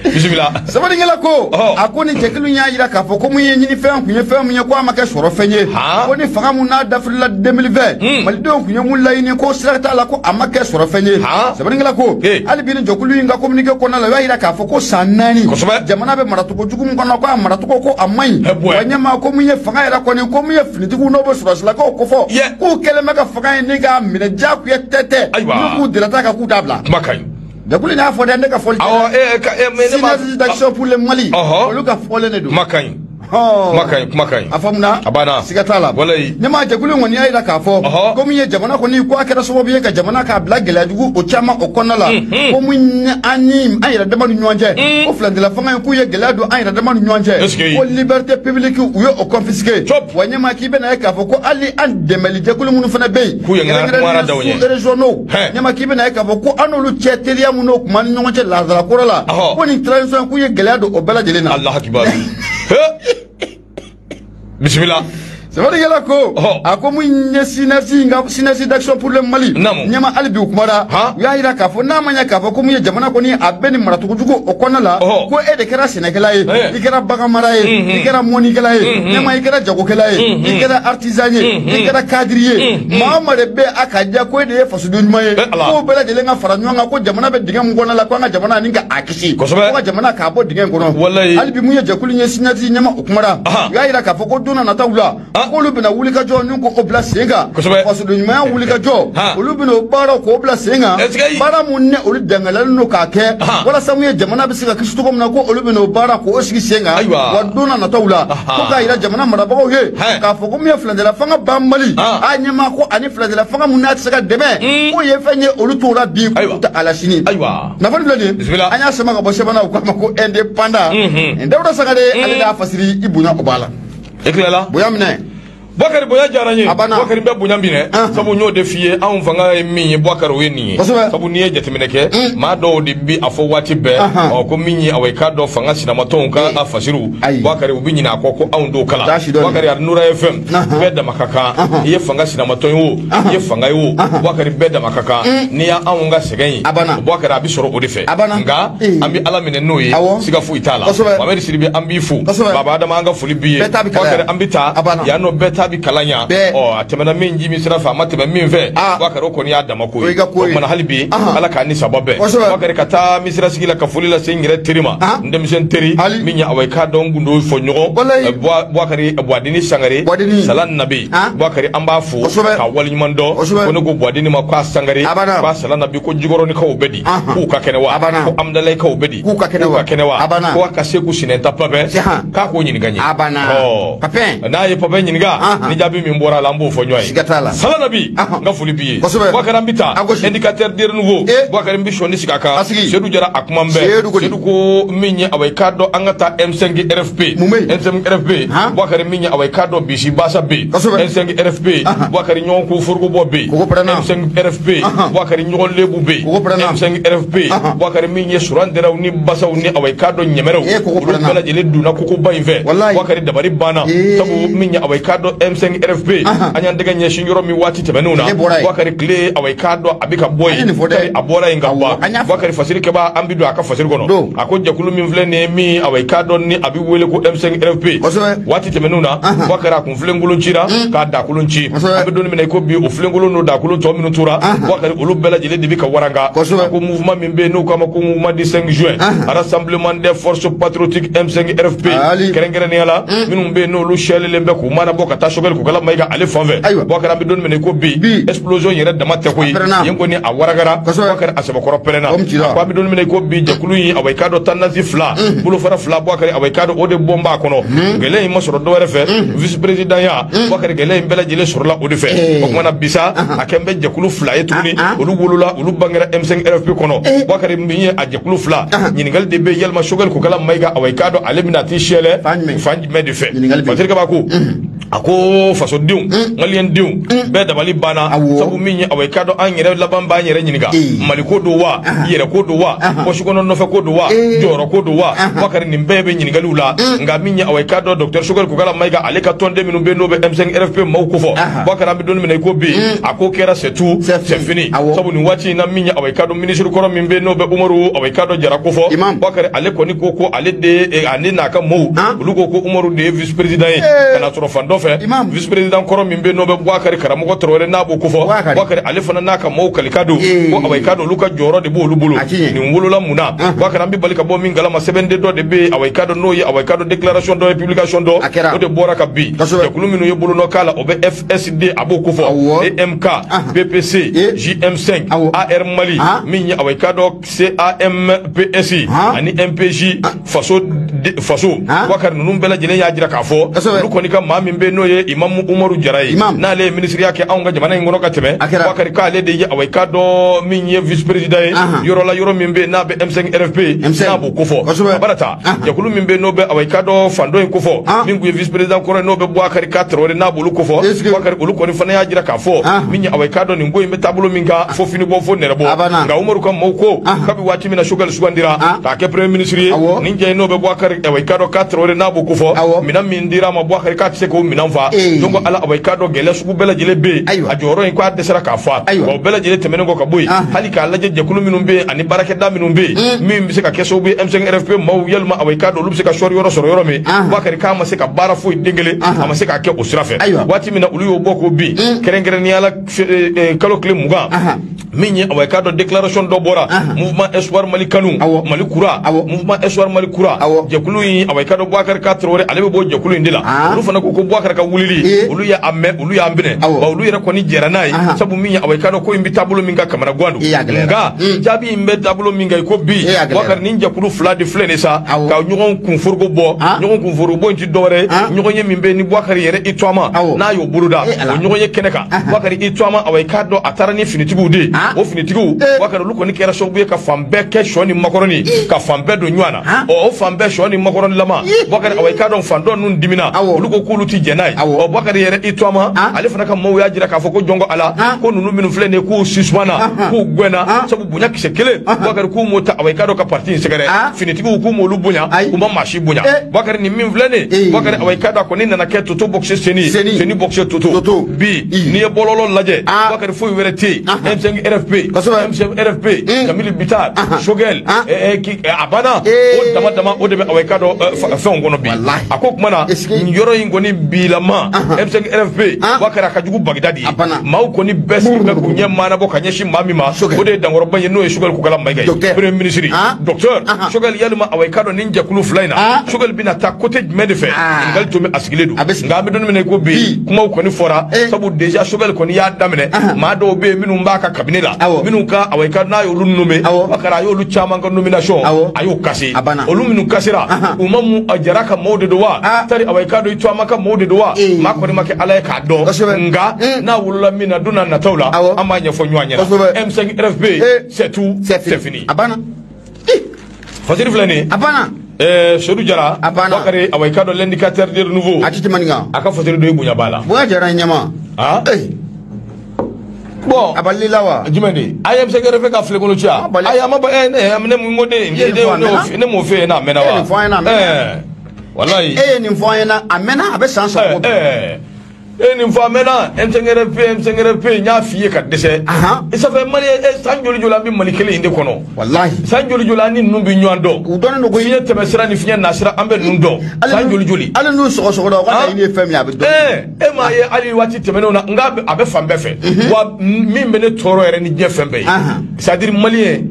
Bisimila. Sɛbɛnnikɛla ko a ko ni jɛkulu y'a jira k'a fɔ ko mun ye ɲinifɛn kun ye fɛn mun ye ko a ma kɛ sɔrɔ fɛn ye. Ko ni fanga mun n'a dafirila 2020 malidenw kun ye mun laɲini ko sira t'a la ko a ma kɛ sɔrɔ fɛn ye. Sɛbɛnnikɛla ko hali bi ni jɛkulu in ka communiqué kɔnɔna la u y'a jira k'a fɔ ko san 4 jamana bɛ maracogo jugu min kɔnɔ ko a maracogo ko a man ɲi. Wa ɲɛmaa ko mun ye fanga yɛrɛ kɔni ko mun ye finitigiw n'o bɛ sɔrɔsilakaw kofɔ k'u kɛlen bɛ ka fanga in ni k'a minɛ diyagoya tɛ n'u k'u delata ka k'u dabila. Kuma ka ɲi. Jɛkulu y'a fɔ dɛ ne ka fɔli tɛ. Awɔ mais ne ma. Synergie d'action pour le Mali. Olu ka fɔlen de don. Kuma ka ɲi. Kuma ka ɲi kuma ka ɲi. A faamuna. A banna. Siga t'a la. Walayi. Ne ma jɛkulu kɔni y'a jira k'a fɔ. Ko min ye jamana kɔni ko a kɛra sababu ye ka jamana k'a bila gɛlɛya jugu o caman o kɔnɔna la. Ko min an ni an yɛrɛ dama ni ɲɔgɔn cɛ. Ko furancɛla fanga in k'u ye gɛlɛya don an yɛrɛ dama ni ɲɔgɔn cɛ. Ko liberté publique u ye o confisqué. Wa ɲɛmaa k'i bɛna ye k'a fɔ ko hali an dɛmɛli jɛkulu minnu fana bɛ yen. K'u ye ŋara d'aw ɲɛ. Sous-régionaux. Ɲɛmaa k'i bɛna ye k'a fɔ ko an n'olu cɛ teliya minnu tun b'an ni ɲɔgɔn cɛ lazara kɔrɔ la. Ko nin transition k'u ye gɛlɛya don o bɛɛ lajɛlen na. Alahu akibaru. Bisimila. Sɛbɛnnikɛla ko a ko mun ye synergie synergie d'action pour le Mali. Ɲɛma hali bi u kumara u y'a jira k'a fɔ n'a ma ɲɛ k'a fɔ ko mun ye jamana kɔni a bɛ nin maracogo jugu o kɔnɔna la ko e de kɛra sɛnɛkɛla ye i kɛra baganmara ye i kɛra mɔnikɛla ye ɲɛma i kɛra jagokɛla ye i kɛra artisan ye i kɛra cadre ye maa o maa de bɛ a ka diya ko e de ye fasoden ɲuman ye k'o bɛɛ lajɛlen ka fara ɲɔgɔn kan ko jamana bɛ dingɛ mun kɔnɔna la ko an ka jamana ni ka a kisi ko ka jamana k'a bɔ dingɛ in kɔnɔ hali bi mun ye jɛkulu ye synergie ɲɛma o kumara u y'a jira k'a fɔ ko don na nataw la k'olu bɛna wulikajɔ ni k'o bila sen kan fasoden ɲumanya wulikajɔ olu bɛna o baaraw k'o bila sen kan baara mun ni olu dangalalen don k'a kɛ walasa mun ye jamana bɛ se ka kisi cogo min na ko olu bɛna o baara k'o sigi sen kan wa don na nataw la ko k'a jira jamana marabagaw ye k'a fɔ ko min ye furancɛla fanga banbali a ɲɛmaa ko ani furancɛla fanga mun n'a tɛ se ka dɛmɛ k'o ye fɛn ye olu t'o la bi k'u tɛ a la sini nafolo filɛ nin ye an y'a sama ka bɔ sɛbɛn na u k'a ma ko indépendant Dawuda Sangare ale y'a fasiri i bonya o b'a la. E tilala. Bonya minɛ. Bakari bonya diyara n ye. Bakari n bɛ bonya minɛ. Sabu n y'o de f'i ye anw fanga ye min ye Bakari o ye nin ye. Sabu n'i ye jateminɛ kɛ maa dɔw de bi a fɔ waati bɛɛ ɔ ko min ye awa i k'a dɔn fanga sinamatɔnw ka a fasiriw Bakari u bɛ ɲinɛ a kɔ ko anw t'o kalan. Bakari a Nura FM bɛɛ dama ka kan i ye fanga sinamatɔn ye o i ye fanga ye o Bakari bɛɛ dama ka kan n'i y'anw ka sɛgɛn ye Bakari a bɛ sɔrɔ o de fɛ nka an bɛ Ala minɛ n'o ye siga foyi t'a la Mohamed Sidibe an b'i fo Baba Adama an ka foli b'i ye Bakari an bɛ taa yan nɔ bɛɛ ta bi kalan yan ɔ a tɛmɛna min ji min sira fɛ a ma tɛmɛ min fɛ Bakari o kɔni y'a dama ko ye o kumana hali bi Ala k'a ni saba bɛn Bakari ka taa misira sigi la ka foli lase n yɛrɛ teri ma n denmisɛn teri min ye awa i k'a dɔn n gundo fɔ ɲɔgɔn Bakari Buwadini Sangare Sala Nabi Bakari an b'a fo ka waleɲuman dɔn ko ne ko Buwadini ma k'a Sangare k'a Sala Nabi ko Jikɔrɔnikaw bɛ di k'u ka kɛnɛ wa ko Amudalayi-kaw bɛ di k'u ka kɛnɛ wa ko a ka Segu Sinɛnta Papin k'a k'o ɲininka n ye ɔ n'a ye Papin ɲininka ni jaabi min bɔra a la an b'o fɔ ɲɔgɔn ye. Sala Nabi n ka foli b'i ye. Bakari an bɛ taa indicateur de renouveau Bakari n bɛ sɔnni sigi a kan Seydou Jara a kuma n bɛɛ Seydou ko min ye awa i k'a dɔn an ka taa M5 RFP M5 RFP Bakari min ye awa i k'a dɔn bisi basa bɛ yen M5 RFP Bakari ɲɔgɔn ko foroko bɔ bɛ yen M5 RFP Bakari ɲɔgɔn lebu bɛ yen M5 RFP Bakari min ye suran dɛrɛw ni basaw ni awa i k'a dɔn ɲɛmɛrɛw olu bɛɛ lajɛlen donna kokoba in fɛ Bakari dabari banna sabu min ye awa i k'a dɔn M5 RFP an y'an tɛgɛ ɲɛsin yɔrɔ min waati tɛmɛnenw na Boubacar tile awa i k'a dɔn a bɛ ka bɔ yen a bɔra yen ka ban Boubacar fasiri kɛba an bɛ don a ka fasiri kɔnɔ a ko jɛkulu min filɛ nin ye min awa i k'a dɔn ni a bɛ wele ko M5 RFP waati tɛmɛnenw na Boubacar a kun filenkolon cira k'a dakolon ci an bɛ don min na i ko bi o filenkolon n'o dakolon tɔ minnu tora Boubacar olu bɛɛ lajɛlen de bɛ ka waranga a ko mouvement min bɛ yen n'o k'a ma ko mouvement du 5 juin rassemblement des forces patriotiques M5 RFP kɛrɛnkɛrɛnnenya la minnu bɛ yen n'olu sɛlelen bɛ k'u mana bɔ ka taa Choguel Kokalla Maïga ale fan fɛ Boubacar an bɛ don min na i ko bi explosion yɛrɛ dama tɛ koyi yen kɔni a waragara Boubacar a sɛbɛkɔrɔ pɛrɛnna a ko an bɛ don min na i ko bi jɛkulu in awa i k'a dɔn tendance fila bolofara fila Boubacar awa i k'a dɔn o de bɔn b'a kɔnɔ gɛlɛya in ma sɔrɔ dɔwɛrɛ fɛ vice président ya Boubacar gɛlɛya in bɛɛ lajɛlen sɔrɔla o de fɛ o kumana bisa a kɛn bɛ jɛkulu fila ye tuguni olu wolola olu bangera M5 RFP kɔnɔ Boubacar min ye a jɛkulu fila ɲininkali de bɛ yalima Choguel Kokalla Maïga awa i k'a dɔn ale bɛna t'i sɛlɛ fan jumɛn de fɛ Fasiri Kaba ko a ko fasodenw maliyɛn denw bɛɛ dabali banna sabu min ye awa i k'a dɔn an yɛrɛ laban b'an yɛrɛ ɲininka Mali ko don wa yɛrɛ ko don wa pɔsi kɔnɔ nɔfɛ ko don wa jɔyɔrɔ ko don wa Boubacar nin bɛɛ bɛ ɲininkaliw la nka min ye awa i k'a dɔn docteur Choguel Kokalla Maïga ale ka tɔnden minnu bɛ yen n'o bɛ M5 RFP maaw ko fɔ Boubacar an bɛ don min na i ko bi a ko kɛra c'est tout c'est fini sabu nin waati in na min ye awa i k'a dɔn ministre kɔrɔ min bɛ yen n'o bɛ Umaru awa i k'a dɔn Jara ko fɔ Boubacar ale kɔni ko ko ale de ale n'a ka maaw olu ko ko Umaru de ye vice président ye ka na sɔrɔ fan dɔ fɛ vice président kɔrɔ min bɛ yen n'o bɛ Boubacar Karamɔgɔ Traoré n'a b'o ko fɔ Boubacar ale fana n'a ka maaw kalika don ko awa i k'a dɔn olu ka jɔyɔrɔ de b'olu bolo nin wolola mun na Boubacar an bɛ bali ka bɔ min kalama sɛbɛnden dɔ de bɛ yen awa i k'a dɔn n'o ye awa i k'a dɔn déclaration dɔ ye publication dɔ o de bɔra ka bin jɛkulu minnu ye bolonɔ k'a la o bɛ FSD a b'o ko fɔ EMK BPC JM5 AR Mali min ye awa i k'a dɔn CAMPS ani MPJ faso Boubacar ninnu bɛɛ lajɛlen y'a jira k'a fɔ olu kɔni ka maa min bɛ yen n'o ye Imam Umaru Jara ye n'ale ye minisiriya kɛ anw ka jamana in kɔnɔ ka tɛmɛ Boubacar k'ale de ye awa i k'a dɔn min ye vice président ye yɔrɔ la yɔrɔ min bɛ yen n'a bɛ M5 RFP n'a b'o kofɔ a bara ta jɛkulu min bɛ yen n'o bɛ awa i k'a dɔn fan dɔ in kofɔ min tun ye vice président kɔrɔ ye n'o bɛ Boubacar Ka Traoré n'a b'olu kofɔ Boubacar olu kɔni fana y'a jira k'a fɔ min ye awa i k'a dɔn nin ko in bɛ taabolo min kan fo fini bɔ fo nɛrɛ bɔ nka Umaru ka maaw ko kabi waati min na Choguel sugandira k'a kɛ premier ministre ye nin jɛ in n'o bɛ Boubacar awa i k'a dɔn Ka Traoré n'a b'o kofɔ minɛn min dira a ma Boubacar k'a tɛ se k'o minɛn fa donc ala awa i k'a dɔn gɛlɛya sugu bɛɛ lajɛlen bɛ yen a jɔyɔrɔ in k'a dɛsɛra k'a fa wa o bɛɛ lajɛlen tɛmɛnen kɔ ka bɔ yen hali k'a lajɛ jɛkulu minnu bɛ yen ani baarakɛda minnu bɛ yen min bɛ se ka kɛ sababu ye M5 RFP maaw yalima awa i k'a dɔn olu bɛ se ka sɔri yɔrɔ sɔrɔ yɔrɔ min Boubacar k'a ma se ka baara foyi den kelen a ma se k'a kɛ o sira fɛ waati min na olu y'o bɔ k'o bin kɛrɛnkɛrɛnnenya la kalo tile 20 min ye awa i k'a dɔn déclaration dɔ bɔra mouvement espoir Mali kanu Mali kura mouvement espoir Mali kura jɛkulu in awa i k'a dɔn Boubacar Ka Traoré ale bɛ bɔ jɛkulu in de la olu fana ko ko Boubacar ka wulili olu y'a mɛn olu y'a minɛ wa olu yɛrɛ kɔni jɛra n'a ye sabu min ye awa i k'a dɔn ko in bɛ taabolo min kan kamana gan don nka jaabi in bɛ taabolo min kan i ko bi Boubacar nin jɛkulu fila de filɛ nin sa ka ɲɔgɔn kunforoko bɔ ɲɔgɔn kunforoko bɔ in ti dɔwɛrɛ ye ɲɔgɔn ye min bɛ ni Boubacar yɛrɛ i to a ma n'a y'o boloda o ɲɔgɔn ye kɛnɛ kan Boubacar i to a ma awa i k'a dɔn a taara ni finitigiw de ye o finitigiw Boubacar olu kɔni kɛra sababu ye ka fan bɛɛ kɛ sɔ ni makɔrɔni ka fan bɛɛ don ɲɔgɔn na ɔ o fan bɛɛ sɔ ni makɔrɔni lama Boubacar awa i k'a dɔn fan dɔ ninnu dimina olu ko k'olu ti jɛn n'a ye ɔ Boubacar yɛrɛ i to a ma ale fana ka maaw y'a jira k'a fɔ ko jɔn ko ala ko ninnu minnu filɛ nin ye k'u susumana k'u gɛnna sabu bonya kisɛ kelen Boubacar k'u m'o ta awa i k'a dɔn ka parti in sɛgɛrɛ finitigiw k'u m'olu bonya u ma maa si bonya Boubacar nin min filɛ nin ye Boubacar awa i k'a dɔn a kɔni nana kɛ toto boxe seni seni boxe toto bi n'i ye bɔlɔlɔ lajɛ Boubacar foyi wɛrɛ tɛ yen M5 RFP M5 RFP Jamil Bitar Choguel a banna o dama dama o de bɛ awa i k'a dɔn fɛnw kɔnɔ bi a ko kuma na nin yɔrɔ in kɔni bilama M5 RFP Boubacar a ka jugu Bagdadi ye maaw kɔni bɛɛ sigi bɛ k'u ɲɛ maanabɔ ka ɲɛsin maa min ma o de ye dankɔrɔba ye n'o ye Choguel Kokalla Maïga ye premier ministre docteur Choguel yalima awa i k'a dɔn nin jɛkulu fila in na Choguel bɛna taa côté jumɛn de fɛ ɲininkali tun bɛ a sigilen don nka an bɛ don min na i ko bi kumaw kɔni fɔra sabu déjà Choguel kɔni y'a daminɛ maa dɔw bɛ yen minnu b'a ka cabinet la minnu ka awa i ka n'a y'olu nommé Boubacar a y'olu caman ka nomination a y'o kase olu minnu kasera u ma mun Jara ka maaw de don wa tari awa i k'a dɔn i to a ma ka maaw de don wa maa kɔni ma kɛ ala ye k'a dɔn nka n'a wolola min na don n'a nataw la an b'a ɲɛfɔ ɲɔgɔn ɲɛna M5 RFP c'est tout c'est fini a banna fasiri filɛ nin ye a banna Seydou Jara Boubacar awa i k'a dɔn l'indicateur de renouveau a ti tɛmɛ nin kan a ka fasiri dɔ ye bonya b'a la bonya diyara n ɲɛma bon a balila la wa jumɛn de a ye M5 RFP ka filenkolo ci wa ayi a ma ba ne mun ko ne ne m'o f'e ɲɛna a mɛnna wa e ye nin fɔ an ɲɛna a mɛnna walayi e ye nin fɔ an ɲɛna a mɛnna a bɛ san saba bɔ bi E nin fɔ a mɛnna M5RFP M5RFP n y'a f'i ye ka dɛsɛ. E ça fait Mali san joli joli an bɛ Mali kelen in de kɔnɔ. Walahi. San joli joli an ni ninnu bɛ ɲɔgɔn dɔn. U dɔnnen don koyi. Fiɲɛ tɛmɛsira ni fiɲɛ nasira an bɛ ninnu dɔn. San joli joli. Hali n'u sɔgɔsɔgɔra u ka laɲini ye fɛn min ye a bɛ dɔn. E m'a ye hali waati tɛmɛnenw na n k'a a bɛ fan bɛɛ fɛ. Wa min bɛ ne tɔɔrɔ yɛrɛ ni diɲɛ fɛn bɛɛ ye. C'est à dire malien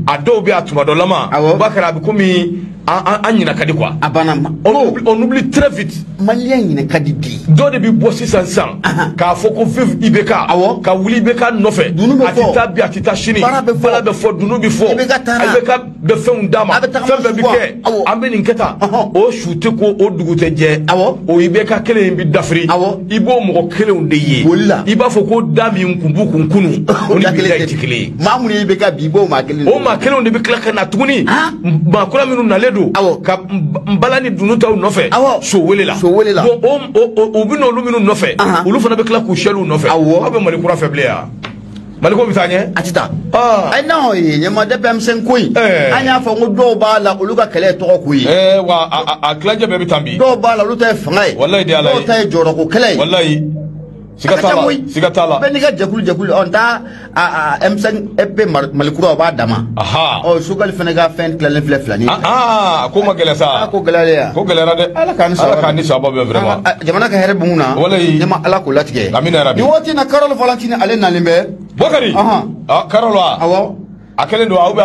a dɔw bɛ a tuma dɔ lama. Bakari a bɛ komi an ɲinɛ ka di quoi. A banna. On oublie très vite. Malien ɲinɛ ka di bi. Dɔ de bɛ bɔ sisan sisan k'a fɔ ko vive IBK. Awɔ. Ka wuli IBK nɔfɛ. Dunun bɛ fɔ. A tɛ taa bi a tɛ taa sini. Baara bɛ fɔ. Baara bɛ fɔ dunun bɛ fɔ. IBK taara. IBK bɛ fɛnw d'a ma. A bɛ tagama fɛn bɛɛ bɛ kɛ. Awɔ. An bɛ nin kɛ tan. O su tɛ ko o dugu tɛ jɛ. Awɔ. O IBK kelen in bɛ dafiri. Awɔ. I b'o mɔgɔ kelenw de ye. Boli la. I b'a fɔ ko da min kun b'u kun kunun. O ni bi da in tɛ kelen ye. Maa minnu ye IBK bi i b'o maa kelen. O maa kelenw de bɛ tila ka na tuguni. Maa kura minnu nalen don. Awɔ. Ka n bala ni dunun taw nɔfɛ. Awɔ. So wele la. So wele la. Bon o bɛ n'olu minnu nɔfɛ. Olu fana bɛ tila k'u sɛliw nɔfɛ. Awɔ. Aw bɛ Mali kura fɛ bilen yan. Mali ko bɛ taa ɲɛ. A tɛ taa. Ayi non ɲɛma depuis M5 ko in. An y'a fɔ ko dɔw b'a la olu ka kɛlɛ ye tɔgɔ ko ye. Wa a tilancɛ bɛɛ bɛ tan bi. Dɔw b'a la olu ta ye fanga ye. Walayi de Ala ye. Dɔw ta ye jɔyɔrɔko kɛlɛ ye. Walayi. Siga t'a la siga t'a la. Bɛɛ n'i ka jɛkulu jɛkulu ɔ n ta a M5FP Mali kura o b'a dama. Ɔ Sokali fana ka fɛn tilalen filɛ filani. A ko ma gɛlɛn sa. A ko gɛlɛyalen ya. Ko gɛlɛyara dɛ. Ala k'an ni sababa. Ala k'an ni sababa bɛn vraiment. Jamana ka hɛrɛ bɛ mun na. Walayi. Ɲɛma Ala k'o latigɛ. Amina yarabi. Nin waati in na Karol Valentine ale nalen bɛ. Bokari. Karol wa. Awɔ. A kɛlen don aw bɛ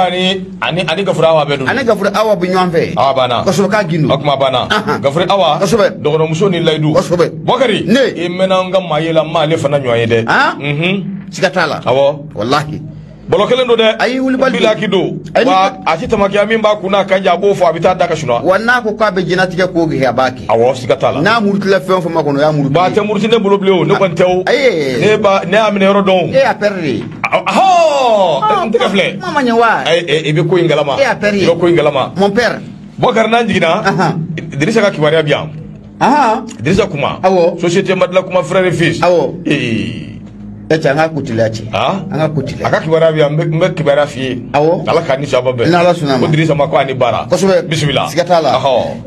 ani Gafure Awa bɛ don. Ani Gafure Awa bɛ ɲɔgɔn fɛ. Awa banna. Kosɛbɛ k'a gindo. O kuma banna. Gafure Awa. Kosɛbɛ. Dɔgɔnɔmuso ni layidu. Kosɛbɛ. Bokari. Ne. I mɛnna n ka maa ye la n m'ale fana ɲɔgɔn ye dɛ. Siga t'a la. Awɔ. Walahi. Bɔlɔ kelen don dɛ. Ayi wulibali. Bilaki don. Wa a ti tamakiya min b'a kun n'a kan jɛ a b'o fɔ a bɛ taa da ka sunɔgɔ. Wa n'a ko k'a bɛ diɲɛlatigɛ ko kɛ a b'a kɛ. Awɔ siga t'a la. N'a murutila fɛn o fɛn ma kɔnɔ o y'a muruti. Ba a tɛ muruti ne bolo bilen o ne kɔni tɛ o. Ayi. Ne ba ne y'a minɛ yɔrɔ dɔn o. E y'a pɛrɛ de ye. Ahɔ n tɛgɛ filɛ. Kuma ma ɲɛ wa. Ayi i bɛ ko in kalama. E y'a pɛrɛ ye. I bɛ ko in kalama. Mon père. Bokari n'an jiginna. Dirisa ka kibaruya bɛ yan. Dirisa Kuma. Awɔ. Société Madila Kuma frère et fils. Awɔ. E cɛ an ka ko teliya cɛ. An ka ko teliya. A ka kibaruya bɛ yan n bɛ kibaruya f'i ye. Awɔ. Ala k'a ni sababa bɛn. N'Ala sɔnna ma. Ko Dirisa ma ko a ni baara. Kosɛbɛ. Bisimila. Siga t'a la.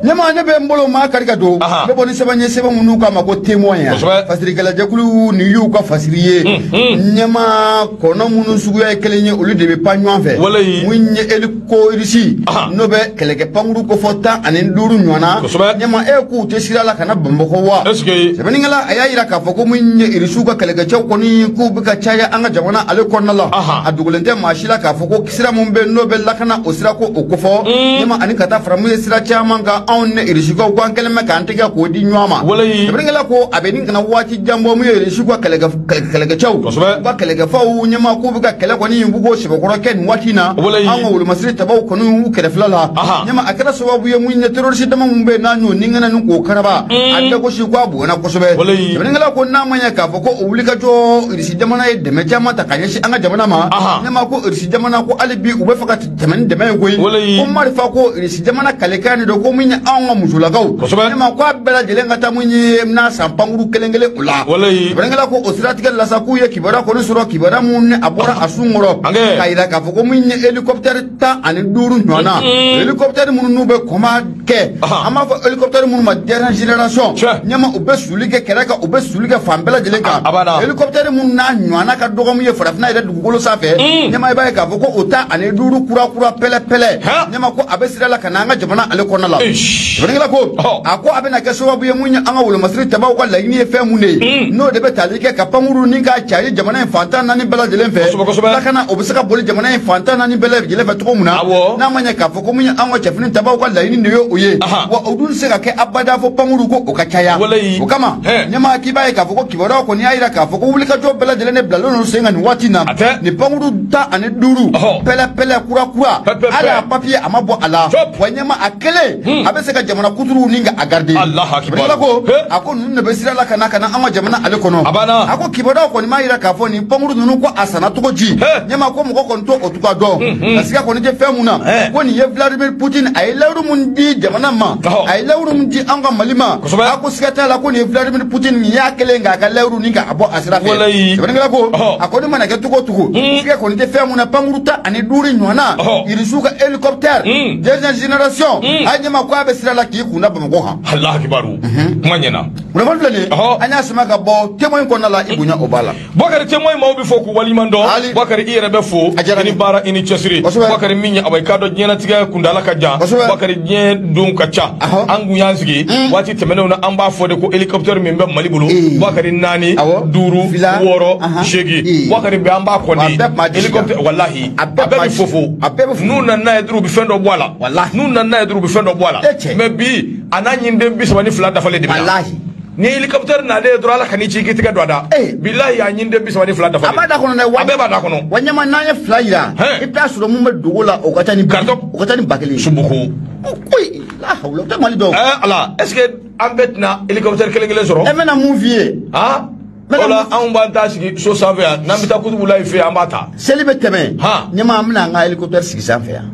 Ɲɛma ne bɛ n bolo maa kari ka don. N bɛ bɔ ni sɛbɛn ye sɛbɛn minnu k'a ma ko témoin ya. Kosɛbɛ. Fasirikɛlajɛkulu nin y'u ka fasiri ye. Ɲɛma kɔnɔ minnu suguya ye kelen ye olu de bɛ pan ɲɔgɔn fɛ. Walayi. Mun ye hélico Russie. N'o bɛ kɛlɛkɛ pankuru kofɔ 15 ɲɔgɔn na. Kosɛbɛ. Ɲɛma e k'u tɛ sira la ka na Bamakɔ wa. Est ce que. Sɛbɛnnikɛla a y'a yira k'a fɔ ko mun ye Russiw ka kɛlɛkɛcɛw kɔni k'u bɛ ka caya an ka jamana ale kɔnɔna la. A dogolen tɛ maa si la k'a fɔ ko sira mun bɛ n'o bɛ lakana o sira ko o kofɔ. Ɲɛma ani ka taa fara mun ye sira caman kan anw ni Russiw ko an kɛlen bɛ k'an tɛgɛ k'o di ɲɔgɔn ma. Walayi. Sɛbɛnnikɛla ko a bɛ nin kana waati jan bɔ mun ye Russiw ka kɛlɛkɛcɛw. Kosɛbɛ. U ka kɛlɛkɛfaw ɲɛma k'u bɛ ka kɛlɛ kɔni u b'o sɛbɛkɔrɔ kɛ nin waati in na. Walayi. An ka wolomasiri tabaw kɔni y'u kɛrɛfɛla la. Ɲɛma a kɛra sababu ye mun ye terroriste dama mun bɛ yen n'an y'o ni ŋɛnɛ ni k'o karaba. A dagosi k'a bonyana kosɛbɛ. Walayi. Sɛbɛnnikɛla ko n'a ma ɲɛ k'a fɔ ko o wulikajɔ Russie jamana ye dɛmɛ caman ta ka ɲɛsin an ka jamana ma. Ɲɛma ko Russie jamana ko hali bi u bɛ fɛ ka tɛmɛ ni dɛmɛ ye koyi. Ko marifa ko Russie jamana kalekan de don ko min ye anw ka musolakaw. Ɲɛma ko a bɛɛ lajɛlen ka taa mun ye n'a san pankuru kelen kelen o la. Sɛbɛnnikɛla ko o siratigɛ la sa k'u ye kibaruya kɔni sɔrɔ kibaruya mun ni a bɔra a sun kɔrɔ. K'a yira k'a fɔ ko min ye hélicoptère 15 ɲɔgɔn na. Hélicoptère minnu n'u bɛ combat kɛ. An b'a fɔ hélicoptère minnu ma dernière génération. Ɲɛma u bɛ suli kɛ kɛrɛ kan u bɛ suli kɛ fan bɛɛ lajɛlen kan. Hélicoptère minnu n'a ɲɔgɔnna ka dɔgɔ min ye farafinna yɛrɛ dugukolo sanfɛ. Ɲɛma i b'a ye k'a fɔ ko o 15 kura kura pɛlɛ pɛlɛ. Ɲɛma ko a bɛ sira la ka na an ka jamana ale kɔnɔna la. Sɛbɛnnikɛla ko a ko a bɛna kɛ sababu ye mun ye an ka wolomasiri tabaw ka laɲini ye fɛn mun de ye. N'o de bɛ tali kɛ ka pankuru ni k'a cari jamana in fan 14 bɛɛ lajɛlen fɛ. Lakana o bɛ se ka boli jamana in fan 14 bɛɛ lajɛlen fɛ cogo min na. N'a ma ɲɛ k'a fɔ ko mun ye an ka cɛfini tabaw ka laɲini de ye o ye. Wa o dun tɛ se ka kɛ abada fo pankuru ko o ka caya. O kama ɲɛma k'i b'a ye k'a fɔ ko kibaruya kɔni y'a yira k'a fɔ ko wulikajɔ bɛɛ lajɛlen de bilalen don sen kan nin waati in na. Nin pankuru 15 pɛlɛ pɛlɛ kura kura. Hali a papiye a ma bɔ a la. Wa ɲɛma a kelen a bɛ se ka jamana kuturuw ni ka a garder. Sɛbɛnnikɛla ko a ko ninnu de bɛ sira la ka na an ka jamana ale kɔnɔ. A ko kibaruya kɔni m'a yira k'a fɔ nin pankuru ninnu ko a sanna cogo di. Ɲɛma ko mɔgɔ kɔni t'o o cogoya dɔn. Ka siga kɔni tɛ fɛn mun na. Ko nin ye Vladimir Poutine a ye layidu mun di jamana ma. A ye layidu mun di an ka Mali ma. A ko siga t'a la ko nin ye Vladimir Poutine nin y'a kelen k'a ka layidu ni k'a bɔ a sira fɛ. Sɛbɛnnikɛla ko a kɔni mana kɛ cogo o cogo. Siga kɔni tɛ tɛ fɛn mun na pankuru 15 ɲɔgɔn na irisiw ka hélicoptère deuxième génération a ɲɛma ko a bɛ sira la k'i kun da Bamakɔ kan. Alahu akibaru kuma ɲɛna. Kunnafoni filɛ nin ye an y'a sama ka bɔ témoin kɔnɔna la i bonya o b'a la. Boubacar témoin maaw bɛ fɔ k'u waleɲuman dɔn. Boubacar i yɛrɛ bɛ fo i ni baara i ni cɛsiri. Boubacar min ye awa i k'a dɔn diɲɛlatigɛ kuntaala ka jan. Boubacar diɲɛ don ka ca. An kun y'an sigi waati tɛmɛnenw na an b'a fɔ de ko hélicoptère min bɛ Mali bolo Boubacar 4 5 6 8 Boubacar bɛ an b'a kɔni hélicoptère walahi a bɛɛ bɛ fofo n'u nana n'a ye dɔrɔn u bɛ fɛn dɔ bɔ a la n'u nana n'a ye dɔrɔn u bɛ fɛn dɔ bɔ a la mais bi a n'a ɲinden 32 dafalen de bɛ na. Ni hélicoptère nalen dɔrɔn Ala ka n'i ci k'i tɛgɛ don a da bilahi a ɲinden 32 dafalen. A b'a da kɔnɔ dɛ a bɛɛ b'a da kɔnɔ. Wa ɲɛma n'an ye 2 yira i bɛ taa sɔrɔ mun bɛ dogo la o ka ca ni o ka ca ni 1000 ye. Subuku. Koyi la hawla o tɛ Mali dɔn. Ala est ce que an bɛɛ tɛna hélicoptère kelen kelen sɔrɔ. E bɛna mun f'i ye. Han o la anw b'an ta sigi so sanfɛ yan n'an bɛ taa Kutubulayi fɛ yen an b'a ta. Seli bɛ tɛmɛ. Ɲɛma an bɛna an ka hélicoptère sigi sanfɛ yan.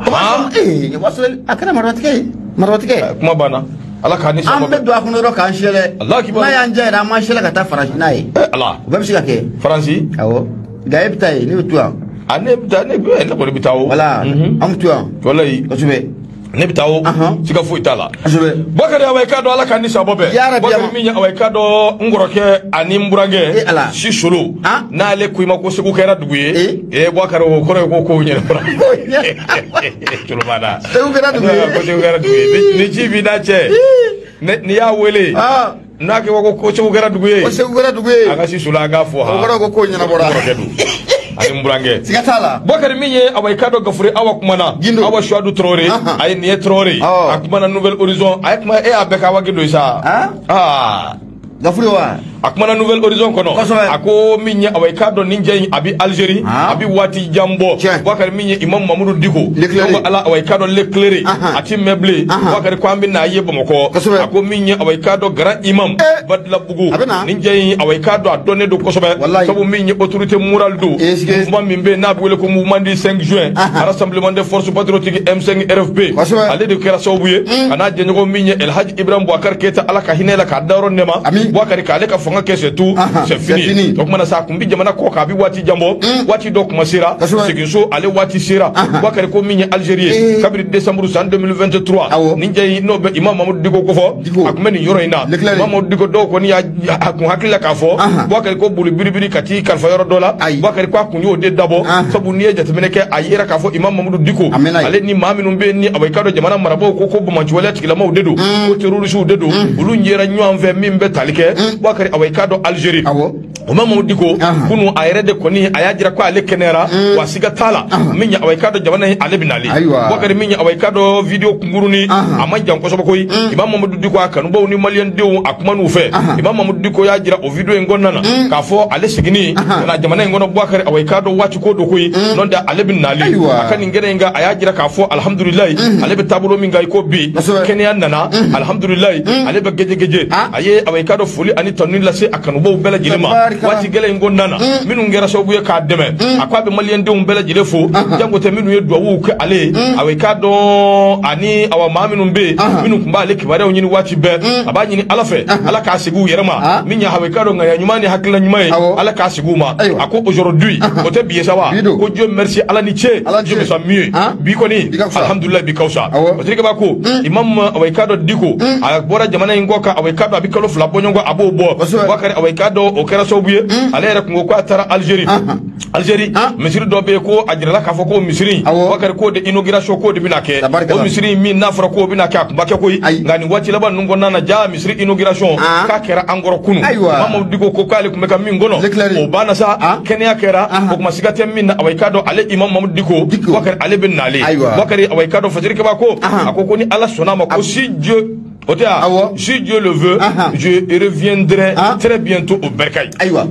O b'a sɔrɔ a kɛra marabatigɛ ye marabatigɛ. Kuma banna. Ala k'an ni an bɛ don a kɔnɔ dɔrɔn k'an sɛlɛ. N'a y'an diya yɛrɛ an b'an sɛlɛ ka taa Faransi n'a ye. Ala. O bɛɛ bɛ se ka kɛ. Faransi. Awɔ nka e bɛ taa yen ne bɛ to yan. A ne bɛ taa ne kɔni bɛ taa o. Wala an bɛ to yan. Walayi. Kosɛbɛ. Ne bɛ taa o. Siga foyi t'a la. Kosɛbɛ. Boubacar awa i k'a dɔn Ala k'an ni sabɔ bɛɛ. Boubacar min ye awa i k'a dɔn n kɔrɔkɛ ani n burankɛ. Si solo. N'ale ko i ma ko Segu kɛra dugu ye. Ee Boubacar o kɔrɔ ye ko kow ɲɛnabɔra. Colobada. Segu kɛra dugu ye. Ko Segu kɛra dugu ye. Ni ci b'i n'a cɛ. N'i y'a wele. N'a ko ko Segu kɛra dugu ye. Ko Segu kɛra dugu ye. A ka si solo an k'a fɔ ha. O kɔrɔ ko kow ɲɛnabɔra. N kɔrɔkɛ don. Ani n burankɛ. Siga t'a la. Boubacar min ye awa i k'a dɔn Gafure Awa kumana. Gindo. Awa Suwadu Traoré. A ye nin ye Traoré. A kumana Nouvel Horizon a ye kuma e y'a bɛɛ kɛ Awa Gindo ye sa. Aa. Gafure wa. A kumana Nouvel Horizon kɔnɔ. A ko min ye awa i k'a dɔn nin jɛ in a bɛ Algérie. A bɛ waati jan bɔ. Boubacar min ye Imam Mamudu Dicko. L'éclairé. Ala awa i k'a dɔn l'éclairé. A ti mɛn bilen. Boubacar ko an bɛ n'a ye Bamakɔ. A ko min ye awa i k'a dɔn grand imam. Badalabugu. Nin jɛ in awa i k'a dɔn a dɔnnen don kosɛbɛ. Sabu min ye autorité morale don. Mouvement min bɛ yen n'a bɛ wele ko mouvement du 5 juin. Rassemblement des forces patriotiques M5 RFP. Ale de kɛra sababu ye. A n'a jɛɲɔgɔn min ye El Hadji Ibrahim Boubacar Keita Ala ka hinɛ la k'a dayɔrɔ nɛma. Boubacar k'ale ka fanga kɛ c'est tout c'est fini. O kumana sa a kun bi jamana kɔ kan a bi waati jan bɔ waati dɔ kuma sera segin so ale waati sera. Boubacar ko min ye Algérie ye kabini décembre san 2023 nin jɛ in n'o bɛ Imam Mamudu Dicko kofɔ a kun bɛ nin yɔrɔ in na. Imam Mamudu Dicko dɔw kɔni y'a a kun hakili la k'a fɔ Boubacar ko boli biribiri ka t'i kalifa yɔrɔ dɔ la. Boubacar ko a kun y'o de dabɔ sabu n'i ye jateminɛ kɛ a yera k'a fɔ Imam Mamudu Dicko ale ni maa minnu bɛ yen ni awa i k'a dɔn jamana marabaaw ko ko banbaanciwaleya tigilamaw de don ko terrorisiw de don olu yera ɲɔgɔn fɛ min bɛ tali kɛ Boubacar awa i k'a dɔn Algérie. O ma Mamudu Dicko kunu a yɛrɛ de kɔni a y'a jira ko ale kɛnɛyara wa siga t'a la min ye awa i k'a dɔn jamana in ale bɛ nalen. Boubacar min ye awa i k'a dɔn vidéo kunkurunin a ma jan kosɛbɛ koyi. Imam Mamudu Dicko a kanubaw ni maliyɛndenw a kuma n'u fɛ. Imam Mamudu Dicko y'a jira o vidéo in kɔnɔna na k'a fɔ ale seginni ka na jamana in kɔnɔ Boubacar awa i k'a dɔn waati ko don koyi n'o tɛ ale bɛ nalen. A ka nin kɛnɛ in kan a y'a jira k'a fɔ alihamudulilayi ale bɛ taabolo min kan i ko bi kɛnɛya nana alihamudulilayi ale bɛ gejegeje. A ye awa i k'a dɔn foli ani tanuni lase a kanubaw bɛɛ lajɛlen ma waati gɛlɛn in kɔnɔna na minnu kɛra sababu ye k'a dɛmɛ. A ko a bɛ maliyɛndenw bɛɛ lajɛlen fo jango tɛ minnu ye duwawuw kɛ ale ye awa i k'a dɔn ani awa maa minnu bɛ yen minnu tun b'ale kibaruyaw ɲini waati bɛɛ a b'a ɲini Ala fɛ Ala k'a segin u yɛrɛ ma min ye awa i k'a dɔn ŋaniya ɲuman ni hakilina ɲuman ye Ala k'a segin u ma. A ko aujourd'hui o tɛ bi ye sa wa ko Dieu merci Ala ni ce je me sens mieux bi kɔni alhamdulilayi bi ka fisa. Parce que b'a ko Imam awa i k'a dɔn Dicko a bɔra jamana in kɔ kan awa i k'a dɔn a bɛ kalo 2 bɔ ɲɔgɔn kɔ a b'o bɔ. Boubacar awa i k'a dɔn o kɛra sababu ye ale yɛrɛ kun ko k'a taara Algérie. Algérie misiri dɔ bɛ yen ko a jirala k'a fɔ ko misiri Boubacar k'o de inauguration k'o de bɛna kɛ o misiri min n'a fɔra k'o bɛna kɛ a kun ma kɛ koyi nka nin waati laban ninnu kɔnɔna na ja misiri inauguration k'a kɛra an kɔrɔ kunun. Imam Dicko ko k'ale tun bɛ ka min kɔnɔ o banna sa kɛnɛya kɛra o kuma siga tɛ min na awa i k'a dɔn ale Imam Mamudu Dicko Boubacar ale bɛ nalen. Boubacar awa i k'a dɔn Fajiri Keba ko a ko ko ni Ala sɔnna a ma ko si Dieu si Dieu le veut, je reviendrai très bientôt au Bercail. Ayiwa.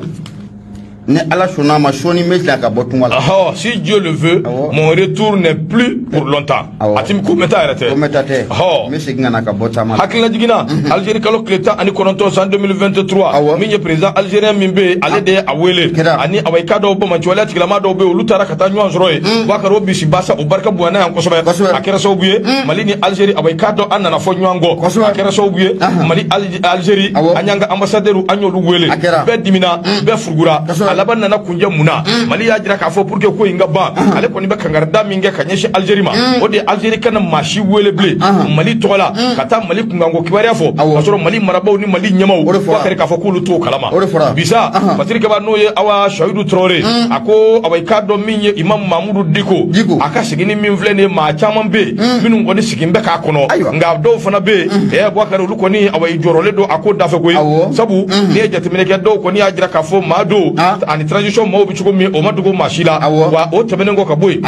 Ni Ala sɔnna a ma sɔɔni n bɛ tila ka bɔ tunga la. Si Dieu le veut, mon retour n'est plus pour longtemps. A ti ko mɛta yɛrɛ tɛ. Ko mɛta tɛ. N bɛ segin ka na ka bɔ taama la. Hakilina jiginna Algérie kalo tile 19 san 2023 min ye président algérien min bɛ yen ale de ye a wele ani awa i k'a dɔn banbaanciwaleya tigilama dɔw bɛ yen olu taara ka taa ɲɔgɔn sɔrɔ yen. Boubacar o bisi basa o barika bonyana yan kosɛbɛ. A kɛra sababu ye Mali ni Algérie awa i k'a dɔn an nana fɔ ɲɔgɔn kɔ. A kɛra sababu ye Mali Algérie an y'an ka ambassadeur an y'olu wele bɛɛ dimina bɛɛ furugura. laban nana kunjɛ mun na Mali y'a jira k'a fɔ pour que ko in ka ban ale kɔni bɛ kangarida min kɛ ka ɲɛsin Algérie ma o de ye Algérie kana maa si wele bilen Mali tɔgɔ la ka taa Mali kunkanko kibaruya fɔ k'a sɔrɔ Mali marabaaw ni Mali ɲɛmaaw Boubacar k'a fɔ k'olu t'o kalama bisa Patrick Kaba n'o ye awa Seydou Traoré a ko awa i k'a dɔn min ye Imam Mamudu Dicko a ka seginni min filɛ nin ye maa caman bɛ yen minnu kɔni sigin bɛ k'a kɔnɔ nka dɔw fana bɛ yen Boubacar olu kɔni awa i jɔrɔlen don a ko dafɛ koyi sabu n'i ye jateminɛ kɛ dɔw kɔni y'a jira k'a fɔ maa don ani transition maaw bɛ cogo min o ma dogo maa si la wa o tɛmɛnen kɔ ka bɔ yen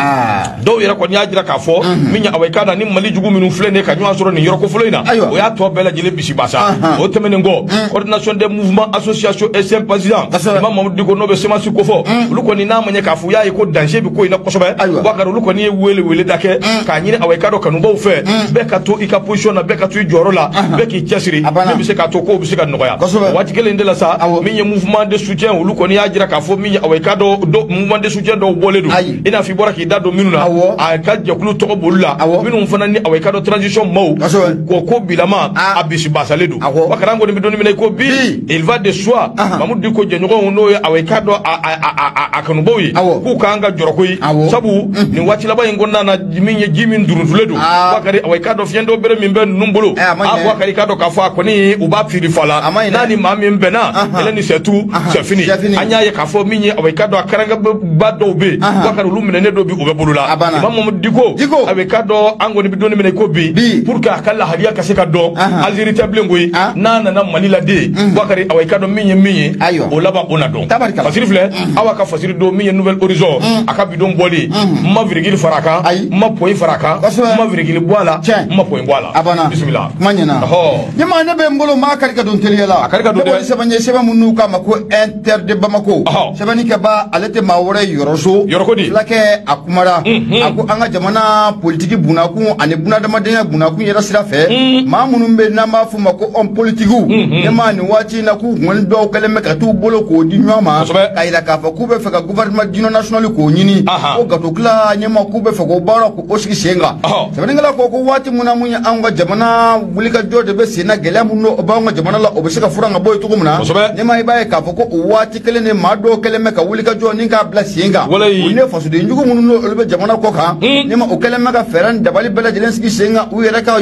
dɔw yɛrɛ kɔni y'a jira k'a fɔ min ye awa i k'a dɔn ni Mali jugu minnu filɛ nin ye ka ɲɔgɔn sɔrɔ nin yɔrɔ kofɔlen in na o y'a tɔ bɛɛ lajɛlen bisibasa o tɛmɛnen kɔ coordination des mouvements associations et sympathisants Imam Mamudu Dicko n'o bɛ CMAS kofɔ olu kɔni n'a ma ɲɛ k'a fɔ u y'a ye ko danger bɛ ko in na kosɛbɛ Boubacar olu kɔni ye wele wele da kɛ k'a ɲini awa i k'a dɔn kanubaw fɛ bɛɛ ka to i ka position na bɛɛ ka to i jɔyɔrɔ la bɛɛ k'i cɛsiri min bɛ se k'a to kow bɛ se ka nɔgɔya o waati kelen de la sa min ye mouvement de soutien olu kɔni y'a jira k'a fɔ min ye awa i k'a dɔn mouvement de soutien dɔw bɔlen don i n'a fɔ i bɔra k'i da don minnu na a ka jɛkulu tɔgɔ b'olu la minnu fana ni awa i k'a dɔn transition maaw ko bilama a bisibasalen don Boubacar an kɔni bɛ don min na i ko bi il va de soi Mamudu Dicko jɛɲɔgɔnw n'o ye awa i k'a dɔn a kanubaw ye k'u k'an ka jɔrɔ koyi sabu nin waati laban in kɔnɔna na min ye ji min duruntulen don Boubacar awa i k'a dɔn fiɲɛ dɔ bere min bɛ ninnu bolo a Boubacar i k'a dɔn k'a fɔ a kɔni u b'a fili fa la n'a ni maa min bɛnna ele ni c'est tout c'est fini an y'a ye k'a fɔ min ye awa i k'a dɔn a kɛrɛnkɛba dɔw bɛ yen Boubacar olu minɛnen dɔw bi u bɛ bolo la Imam Mamudu Dicko awa i k'a dɔn an kɔni bɛ don min na i ko bi pour que a ka lahaliya ka se ka dɔn Algérie tɛ bilen koyi n'a nana Mali la den Boubacar awa i k'a dɔn min ye min ye o laban o na dɔn fasiri filɛ awa ka fasiri don min ye Nouvel Horizon a ka bidon bɔlen n ma virgule fara a kan n ma point fara a kan n ma virgule bɔ a la n ma point bɔ a la bisimila kuma ɲɛna ɲɛmaa ne bɛ n bolo maa kari ka don teliya la a kari ka don dɛ ne sɛbɛn ye sɛbɛn minnu k'a ma ko Inter de Bamako sɛbɛnnikɛba ale tɛ maa wɛrɛ yɔrɔso fulakɛ a kumara a ko an ka jamana politiki bunakun ani bunadamadenya bunakun yɛrɛ sira fɛ maa minnu bɛ n'an b'a f'u ma ko homme politikiw ɲɛmaa nin waati in na k'u kɔni dɔw kɛlen bɛ ka t'u bolo k'o di ɲɔgɔn ma k'a yira k'a fɔ k'u bɛ fɛ ka gouvernement d'union nationale k'o ɲini ko gato tila ɲɛmaa k'u bɛ fɛ k'o baara k'o sigi sen kan sɛbɛnnikɛla ko ko waati mun na mun ye anw ka jamana wulikajɔ de bɛ sen na gɛlɛya minnu b'anw ka jamana la o bɛ se ka furan ka bɔ yen cogo min na ɲɛmaa i b'a ye k'a fɔ ko o waati kelen de maa dɔw kɛlen bɛ ka wulikajɔ ni k'a bila sen kan u ne fasoden jugu minnu n'olu bɛ jamana kɔ kan ɲɛmaa o kɛlen bɛ ka fɛɛrɛ ni dabali bɛɛ lajɛlen sigi sen kan u yɛrɛ ka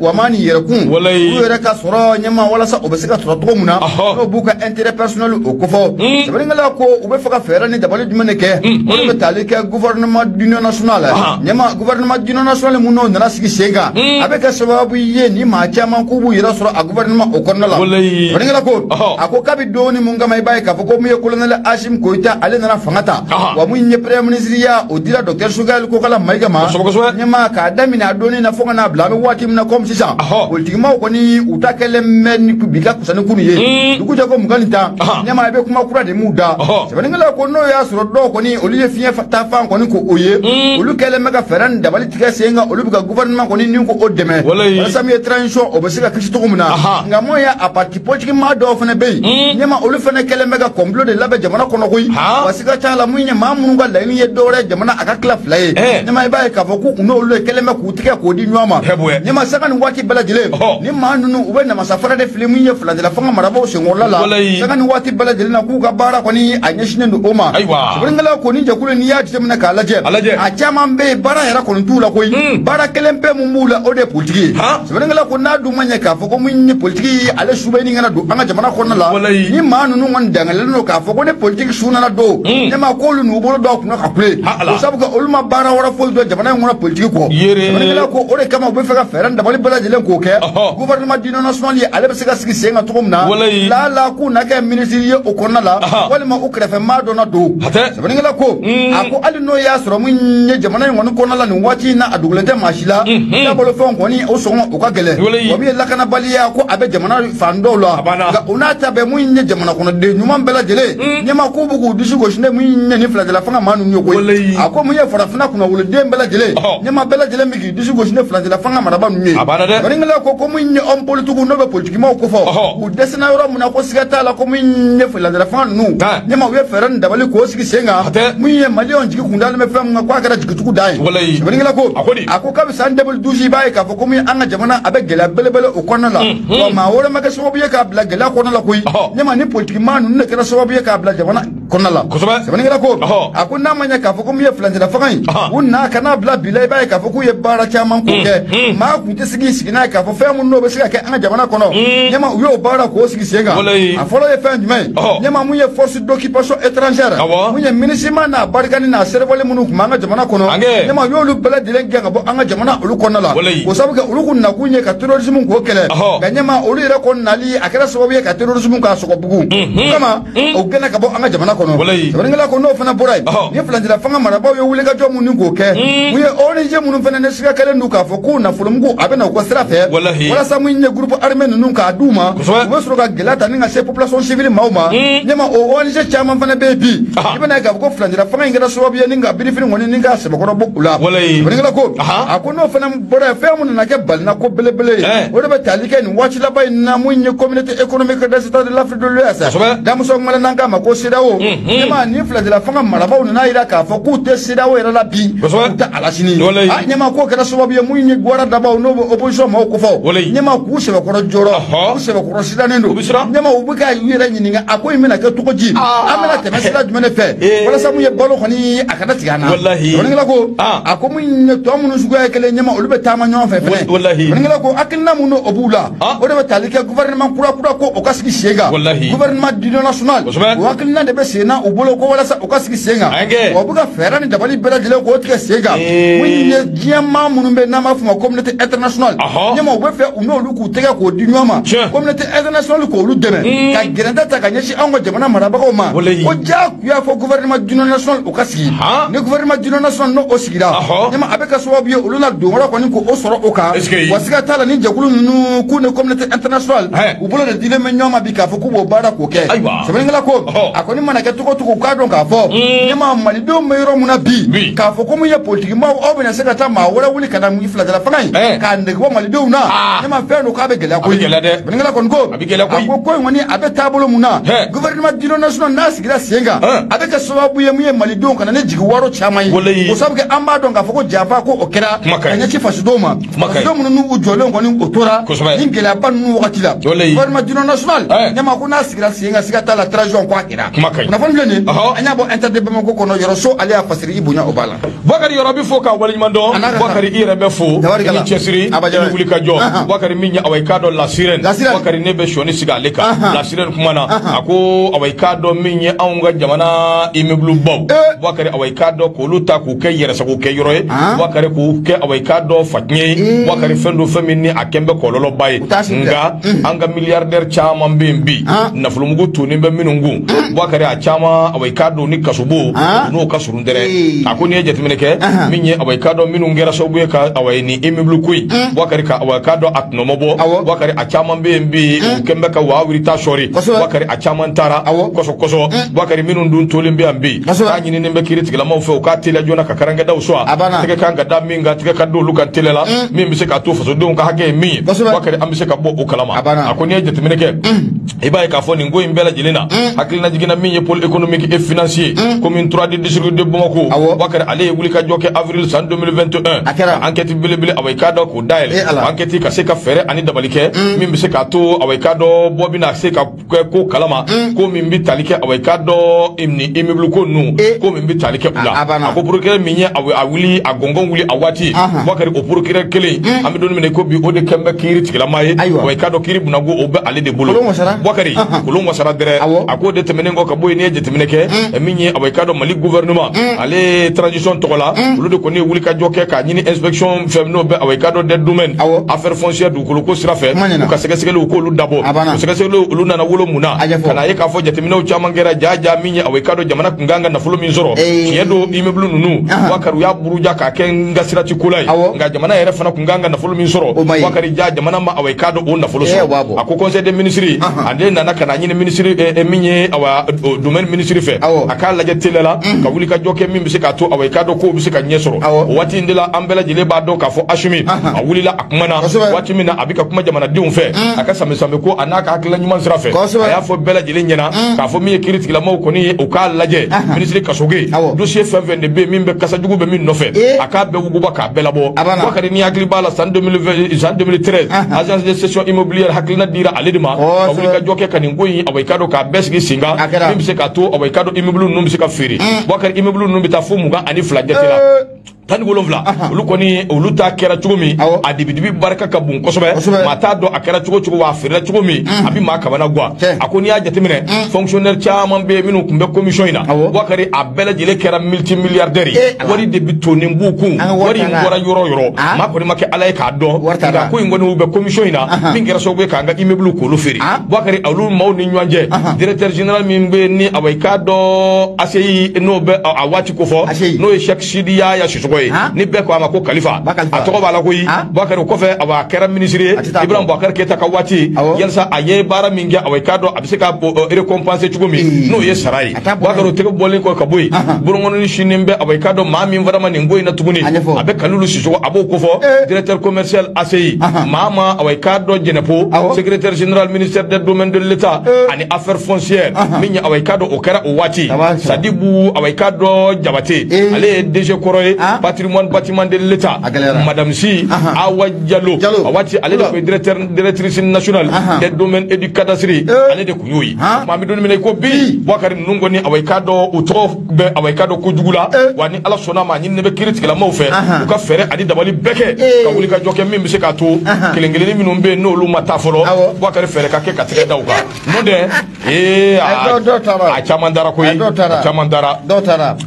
wama ni yɛrɛkun u yɛrɛ ka sɔrɔ ɲɛmaa walasa o bɛ se ka sɔrɔ cogo min na n'o b'u ka intérêt personnel o kofɔ sɛbɛnnikɛla ko u bɛ fɛ ka fɛɛrɛ ni dabali jumɛn de kɛ o de bɛ tali kɛ gouvernement d'union nationale ɲɛmaa gouvernement d'union nationale mun n'o nana sigi sen kan a bɛ kɛ sababu ye ni maa caman k'u b'u yɛrɛ sɔrɔ a gouvernement o kɔnɔna la sɛbɛnnikɛla ko a ko kabi doni mun kama i b'a ye k'a fɔ ko mun ye colonel Assimi Goïta ale nana fanga ta wa mun ye premier ministre ya o dira docteur Choguel Kokalla Maïga ma ɲɛmaa k'a daminɛ a doni na fo ka n'a bila an bɛ waati min na comme sisan politikimaw kɔni u ta kɛlen bɛ ni bi ka kusa ni kunu ye dugu jɛ ko 25 ɲɛmaa i bɛ kuma kura de m'u da sɛbɛnnikɛla ko n'o y'a sɔrɔ dɔw kɔni olu ye fiɲɛ ta fan kɔni ko o ye olu kɛlen bɛ ka fɛɛrɛ ni dabali tigɛ sen kan olu bɛ ka gouvernement kɔni ni ko o dɛmɛ walasa min ye transition o bɛ se ka kisi cogo min na nka mun ye a parti politique maa dɔw fana bɛ yen ɲɛmaa olu fana kɛlen bɛ ka complot de labɛn jamana kɔnɔ koyi wa siga t'a la mun ye maa minnu ka laɲini ye dɔwɛrɛ jamana a ka tila fila ye ɲɛmaa i b'a ye k'a fɔ k'u n'olu de kɛlen bɛ k'u tigɛ k'o di ɲɔgɔn ma ɲɛmaa sanga ni waati bɛɛ lajɛlen ni maa ninnu u bɛ namasa fara de fili mun ye furancɛla fanga marabaaw senkɔrɔla la sanga ni waati bɛɛ lajɛlen na k'u ka baara kɔni a ɲɛsinnen don o ma sɛbɛnnikɛla ko ni jɛkulu n'i y'a jateminɛ k'a lajɛ a caman bɛ yen baara yɛrɛ kɔni t'u la koyi baara kelen pe mun b'u la o de ye politiki ye sɛbɛnnikɛla ko n'a dun ma ɲɛ k'a fɔ ko mun ye politiki ale su bɛ ɲini ka na don an ka jamana kɔnɔna la ni maa ninnu kɔni dangalen don k'a fɔ ko ni politiki su nana don ɲɛmaa k'olu n'u bolo dɔw kunna ka kule o sabu kɛ olu ma baara wɛrɛ foyi dɔn jamana in kɔnɔ politiki kɔ sɛbɛnnikɛla ko o de kama u bɛ fɛ ka fɛɛrɛ ni dabali bɛɛ lajɛlen k'o kɛ gouvernement d'union nationale ye ale bɛ se ka sigi sen kan cogo min na lala k'u na kɛ minisiri ye o kɔnɔna la walima u kɛrɛfɛ maa dɔ na don sɛbɛnnikɛla ko a ko hali n'o y'a sɔrɔ mun ye jamana in kɔni kɔnɔna la nin waati in na a dogolen tɛ maa si la dabolofɛnw kɔni o sɔngɔ o ka gɛlɛn wa min ye lakanabaliya ko a bɛ jamana fan dɔw la nka o n'a ta bɛɛ mun ye jamana kɔnɔden ɲuman bɛɛ lajɛlen ɲɛmaa k'u bɛ k'u disi gosi ne mun ye nin furancɛla fanga maa ninnu ye koyi a ko mun ye farafinna kunnawoloden bɛɛ lajɛlen ɲɛmaa bɛɛ lajɛlen bɛ k'i disi gosi ne furancɛla fanga marabaa ninnu ye sɛbɛnnikɛla ko mun ye homme politique n'o bɛ politikimaw kofɔ u dɛsɛna yɔrɔ min na ko siga t'a la ko mun ye furancɛla fanga ninnu ɲɛmaa u ye fɛɛrɛ ni dabali k'o sigi sen kan mun ye maliyɛnw jigi kun dalen bɛ fɛn min kan k'a kɛra jigitugu dan ye sɛbɛnnikɛla ko a ko kabi san 2012 i b'a ye k'a fɔ ko mun ye an ka jamana a bɛ gɛlɛya belebele o kɔnɔna la wa maa wɛrɛ ma kɛ sababu ye k'a bila gɛlɛya kɔnɔna la koyi ɲɛmaa ni politikimaa ninnu de kɛra sababu ye k'a bila jamana kɔnɔna la. Sɛbɛnnikɛla ko a ko n'a ma ɲɛ k'a fɔ ko min ye furancɛla fanga in u na ka n'a bila bi la, i b'a ye k'a fɔ k'u ye baara caman k'o kɛ, maa kun tɛ sigi n'a ye k'a fɔ fɛn minnu n'o bɛ se ka kɛ an ka jamana kɔnɔ. Ɲɛma u y'o baara k'o sigi sen kan. A fɔlɔ ye fɛn jumɛn ye? Ɲɛma mun ye force d'occupation étrangère, mun ye MINUSMA n'a barikani n'a servali minnu tun b'an ka jamana kɔnɔ, ɲɛma u y'olu bɛɛ lajɛlen gɛn ka bɔ an ka jamana olu kɔnɔna la. O sababu kɛ olu kun nakun ye ka terrorisme k'o kɛlɛ, nka ɲɛma olu yɛrɛ kɔni nali a kɛra sababu ye ka terrorisme k'a sɔgɔbugu. O kama o gɛnna ka bɔ an ka jamana kɔnɔ. Sɛbɛnnikɛla ko n'o fana bɔra yen, ni furancɛla fanga marabaaw ye wulikajɔ minnu k'o kɛ, mun ye ONG minnu fana ne siga kɛlen don k'a fɔ k'u nafolomugu a bɛ na u ka sira fɛ, walasa mun ye groupe armé ninnu k'a d'u ma, u bɛ sɔrɔ ka gɛlɛya ta ni ka se population civile maaw ma. Ɲɛma o ONG caman fana bɛ yen bi, i bɛna ye k'a fɔ ko furancɛla fanga in kɛra sababu ye ni ka birifini kɔni ni k'a sɛbɛkɔrɔ bɔ u la. Sɛbɛnnikɛla ko a ko n'o fana bɔra yen, fɛn mun nana kɛ balina ko belebele ye, o de bɛ tali kɛ nin waati laban in na, mun ye communauté économique des États de l'Afrique de l'Ouest, damuso ŋmɛlɛ n'an k'a ma ko CEDEAO. Ɲɛma ni furancɛla fanga marabaaw nana yira k'a fɔ k'u tɛ CEDEAO yɛrɛ la bi, u tɛ a la sini. A ɲɛma k'o kɛra sababu ye mun ye gwara dabaw n'o bɛ opposition maaw kofɔ, ɲɛma k'u sɛbɛkɔrɔ jɔrɔ, k'u sɛbɛkɔrɔ sirannen don. Ɲɛma u bɛ ka u yɛrɛ ɲininka a ko in bɛna kɛ cogo di, an bɛna tɛmɛ sira jumɛn de fɛ walasa mun ye balo kɔni a kana tigɛ an na. Sɛbɛnnikɛla ko a ko mun ye tɔ minnu suguya ye kelen, ɲɛma olu bɛ taama ɲɔgɔn fɛ fɛnɛ. Sɛbɛnnikɛla ko hakilina mun n'o b'u la, o de bɛ tali kɛ gouvernement kura kura ko o ka sigi sen kan, gouvernement d'union nationale, o hakilina de bɛ sen na u bolo ko walasa o ka sigi sen kan. Wa u bɛ ka fɛɛrɛ ni dabali bɛɛ lajɛlen k'o tigɛ sen kan. Mun ye diɲɛ maa minnu bɛ n'an b'a f'o ma communauté internationale, ɲɛma u bɛ fɛ u n'olu k'u tɛgɛ k'o di ɲɔgɔn ma, communauté internationale k'olu dɛmɛ ka gɛrɛntɛ ta ka ɲɛsin anw ka jamana marabagaw ma, ko diyagoya fɔ gouvernement d'union nationale o ka sigi. Ni gouvernement d'union nationale n'o sigira, ɲɛma a bɛ kɛ sababu ye olu na don wɛrɛ kɔni k'o sɔrɔ o kan. Wa siga t'a la ni jɛkulu ninnu k'u ni communauté internationale u bolo de dilen bɛ ɲɔgɔn ma bi k'a fɔ k'u b'o baara k'o kɛ. Sɛbɛnnikɛla ko a kɔni mana kɛ cogo o cogo, u k'a dɔn k'a fɔ ɲɛma malidenw bɛ yɔrɔ mun na bi, k'a fɔ ko mun ye politiki maaw aw bɛna se ka taa maa wɛrɛ wuli ka na furancɛla fanga in k'a nege bɔ malidenw na, ɲɛma fɛn don k'a bɛ gɛlɛya koyi. Sɛbɛnnikɛla kɔni ko a ko ko in kɔni a bɛ taabolo mun na, gouvernement d'union nationale n'a sigira sen kan, a bɛ kɛ sababu ye mun ye malidenw kana ne jigi waro caman ye. O sababu kɛ an b'a dɔn k'a fɔ ko janfa ko o kɛra ka ɲɛsin fasodenw ma, fasodenw minnu n'u jɔlen kɔni o tora ni gɛlɛyaba ninnu wagati la. Gouvernement d'union nationale ɲɛma ko n'a sigira sen kan, siga t'a la transition ko a kɛra. Kunnafoni filɛ nin ye, an y'a bɔ Inter de Bamako kɔnɔ, Yɔrɔso ale y'a fasiri i bonya o b'a la. Bakari Yɔrɔ bɛ fo k'a waleɲuman dɔn. Bakari i yɛrɛ bɛ fo, i ni cɛsiri, i ni wuli ka jɔ. Bakari min ye awa i k'a dɔn la sirène, Bakari ne bɛ sɔɔni sigi ale kan. La sirène kuma na a ko awa i k'a dɔn min ye anw ka jamana immeuble baw, Bakari awa i k'a dɔn k'olu ta k'u kɛ yɛrɛsago kɛ yɔrɔ ye, Bakari k'u kɛ awa i k'a dɔn fatiɲɛ ye, Bakari fɛn don fɛn min ni a kɛn bɛ kɔlɔlɔba ye. Nka an ka milliardaire caman bɛ yen bi, nafolomugu tonnen bɛ minnu kun, Bakari a caman awa i k'a dɔn ni kasobo n'o ka surun dɛrɛ. A ko n'i ye jateminɛ kɛ min ye awa i k'a dɔn minnu kɛra sababu ye ka awa ni immeuble ko in, Bakari ka awa i k'a dɔn a tɔnɔmɔ bɔ, Bakari a caman bɛ yen bi u kɛn bɛ ka waa wiri ta sɔɔri, Bakari a caman taara kɔsɔ kɔsɔ. Bakari minnu dun tolen bɛ yan bi, k'a ɲininen bɛ kiiri tigilamaw fɛ u k'a teliya joona ka karankɛdaw sɔn, tɛgɛ kan ka da min kan, tɛgɛ ka d'olu kan teliya la, min bɛ se k'a to fasodenw ka hakɛ ye min ye, Bakari an bɛ se ka bɔ o kalama. A ko n'i ye jateminɛ kɛ, i b'a ye k'a fɔ nin ko in bɛɛ lajɛlen na, hakilina jiginna min ye pôle économique et financier commune 3 du district de Bamako, Bakari ale ye wulikajɔ kɛ avril san 2021, enquête belebele awa i k'a dɔn k'o dayɛlɛ, enquête ka se ka fɛɛrɛ ani dabali kɛ min bɛ se k'a to awa i k'a dɔn bɔ bɛna se ka kɛ ko kalama, ko min bɛ tali kɛ awa i k'a dɔn ni immeuble ko ninnu, ko min bɛ tali kɛ u la. A ko procureur min ye a wuli a gɔngɔn wuli a waati, Bakari o procureur kelen an bɛ don min na ko bi o de kɛn bɛ kiiri tigilama ye, wa i k'a dɔn kiiri bunako o bɛ ale de bolo. Bakari kolon wasara dɛrɛ. A k'o de tɛmɛnen kɔ ka bɔ yen, n'i ye jateminɛ kɛ min ye awa i k'a dɔn Mali gouvernement ale transition tɔgɔ la, olu de kɔni ye wulikajɔ kɛ k'a ɲini inspection fɛn n'o bɛ awa i k'a dɔn des domaines affaires foncières dugukolo ko sira fɛ, u ka sɛgɛsɛgɛliw k'olu dabɔ. O sɛgɛsɛgɛliw olu nana wolo mun na, ka na ye k'a fɔ jateminɛw caman kɛra ja min ye awa i k'a dɔn jamana kun kan ka nafolo min sɔrɔ, tiɲɛ don immeuble ninnu Bakari u y'a buruja k'a kɛ n ka sira ti ko la ye, nka jamana yɛrɛ fana kun kan ka nafolo min sɔrɔ, Bakari ja jamana ma awa i k'a dɔn o nafolo sɔrɔ. A ko conseil des ministres ale nana ka na ɲini ministre min ye awa domaine ministre fɛ, a k'a lajɛ teliya la ka wuli ka jɔ kɛ min bɛ se k'a to awa i k'a dɔn kow bɛ se ka ɲɛ sɔrɔ. O waati in de la an bɛɛ lajɛlen b'a dɔn k'a fɔ Assimi a wulila a kumana waati min na a bɛ ka kuma jamanadenw fɛ, a ka sami-sami ko a n'a ka hakilina ɲuman sira fɛ, a y'a fɔ bɛɛ lajɛlen ɲɛna k'a fɔ min ye kiiri tigilamaw kɔni ye u k'a lajɛ ministre Kasoge dossier fɛn fɛn de bɛ yen min bɛ kasajugu bɛ min nɔfɛ, a k'a bɛɛ wuguba k'a bɛɛ labɔ. Bakari ni hakili b'a la san 2020 san 2013 agence de cession immobilière hakilina dira ale de ma ka wuli ka jɔ kɛ ka nin ko in awa i k'a dɔn k'a bɛɛ sigi sen kan, min bɛ se k'a k'a to awa i k'a dɔn immeuble ninnu bɛ se ka feere Boubacar immeuble ninnu bɛ taa fo 22 jate la 17 olu kɔni olu ta kɛra cogo min a dibidibi barika ka bon kosɛbɛ maa t'a dɔn a kɛra cogo cogo wa a feerela cogo min a bɛ maa kamana gan a ko n'i y'a jateminɛ fonctionnaire caman bɛ yen minnu tun bɛ commission in na Boubacar a bɛɛ lajɛlen kɛra multimilliardaire ye wari de bɛ tonnen b'u kun wari in bɔra yɔrɔ o yɔrɔ maa kɔni ma kɛ ala ye k'a dɔn nka ko in kɔni u bɛ commission in na min kɛra sababu ye k'an ka immeuble k'olu feere Boubacar olu maaw ni ɲɔgɔn cɛ directeur général min bɛ yen ni awa i k'a dɔn ACI n'o bɛ a waati kofɔ n'o ye Cheikh Sidiya ya Sissoko ye ni bɛɛ ko a ma ko Kalifa a tɔgɔ b'a la koyi Boubacar o kɔfɛ a kɛra ministre ye Ibrahim Boubacar Keita ka waati yalisa a ye baara min kɛ awa i k'a dɔn a bɛ se ka récompenser cogo min n'o ye sara ye Boubacar o tɛgɛ bɔlen kɔ ka bɔ yen bolonkɔnɔni sinin bɛ awa i k'a dɔn maa min fana ma nin ko in na tuguni a bɛ Kalilu Sissoko a b'o kofɔ directeur commercial ACI maa ma awa i k'a dɔn Jɛnɛpo secrétaire général ministère des domaines de l'État ani affaires foncières min ye awa i k'a dɔn o kɛra o waati Sadibou awa i k'a dɔn Jabate ale ye DG kɔrɔ ye patrimoine bâtiment de l'État Madame Si Awa Diallo a waati ale de tun ye directrice nationale des domaines et du cadastre ale de tun y'o ye maa bɛ don min na i ko bi Boubacar ninnu kɔni awa i k'a dɔn u tɔgɔ bɛ awa i k'a dɔn kojugu la wa ni Ala sɔnna ma ɲini ne bɛ kiiri tigilamaw fɛ u ka fɛɛrɛ ani dabali bɛɛ kɛ ka wuli ka jɔ kɛ min bɛ se k'a to kelen kelenni minnu bɛ yen n'olu ma taa fɔlɔ Boubacar fɛɛrɛ ka kɛ ka tɛgɛ da u kan n'o tɛ a caman dara koyi a caman dara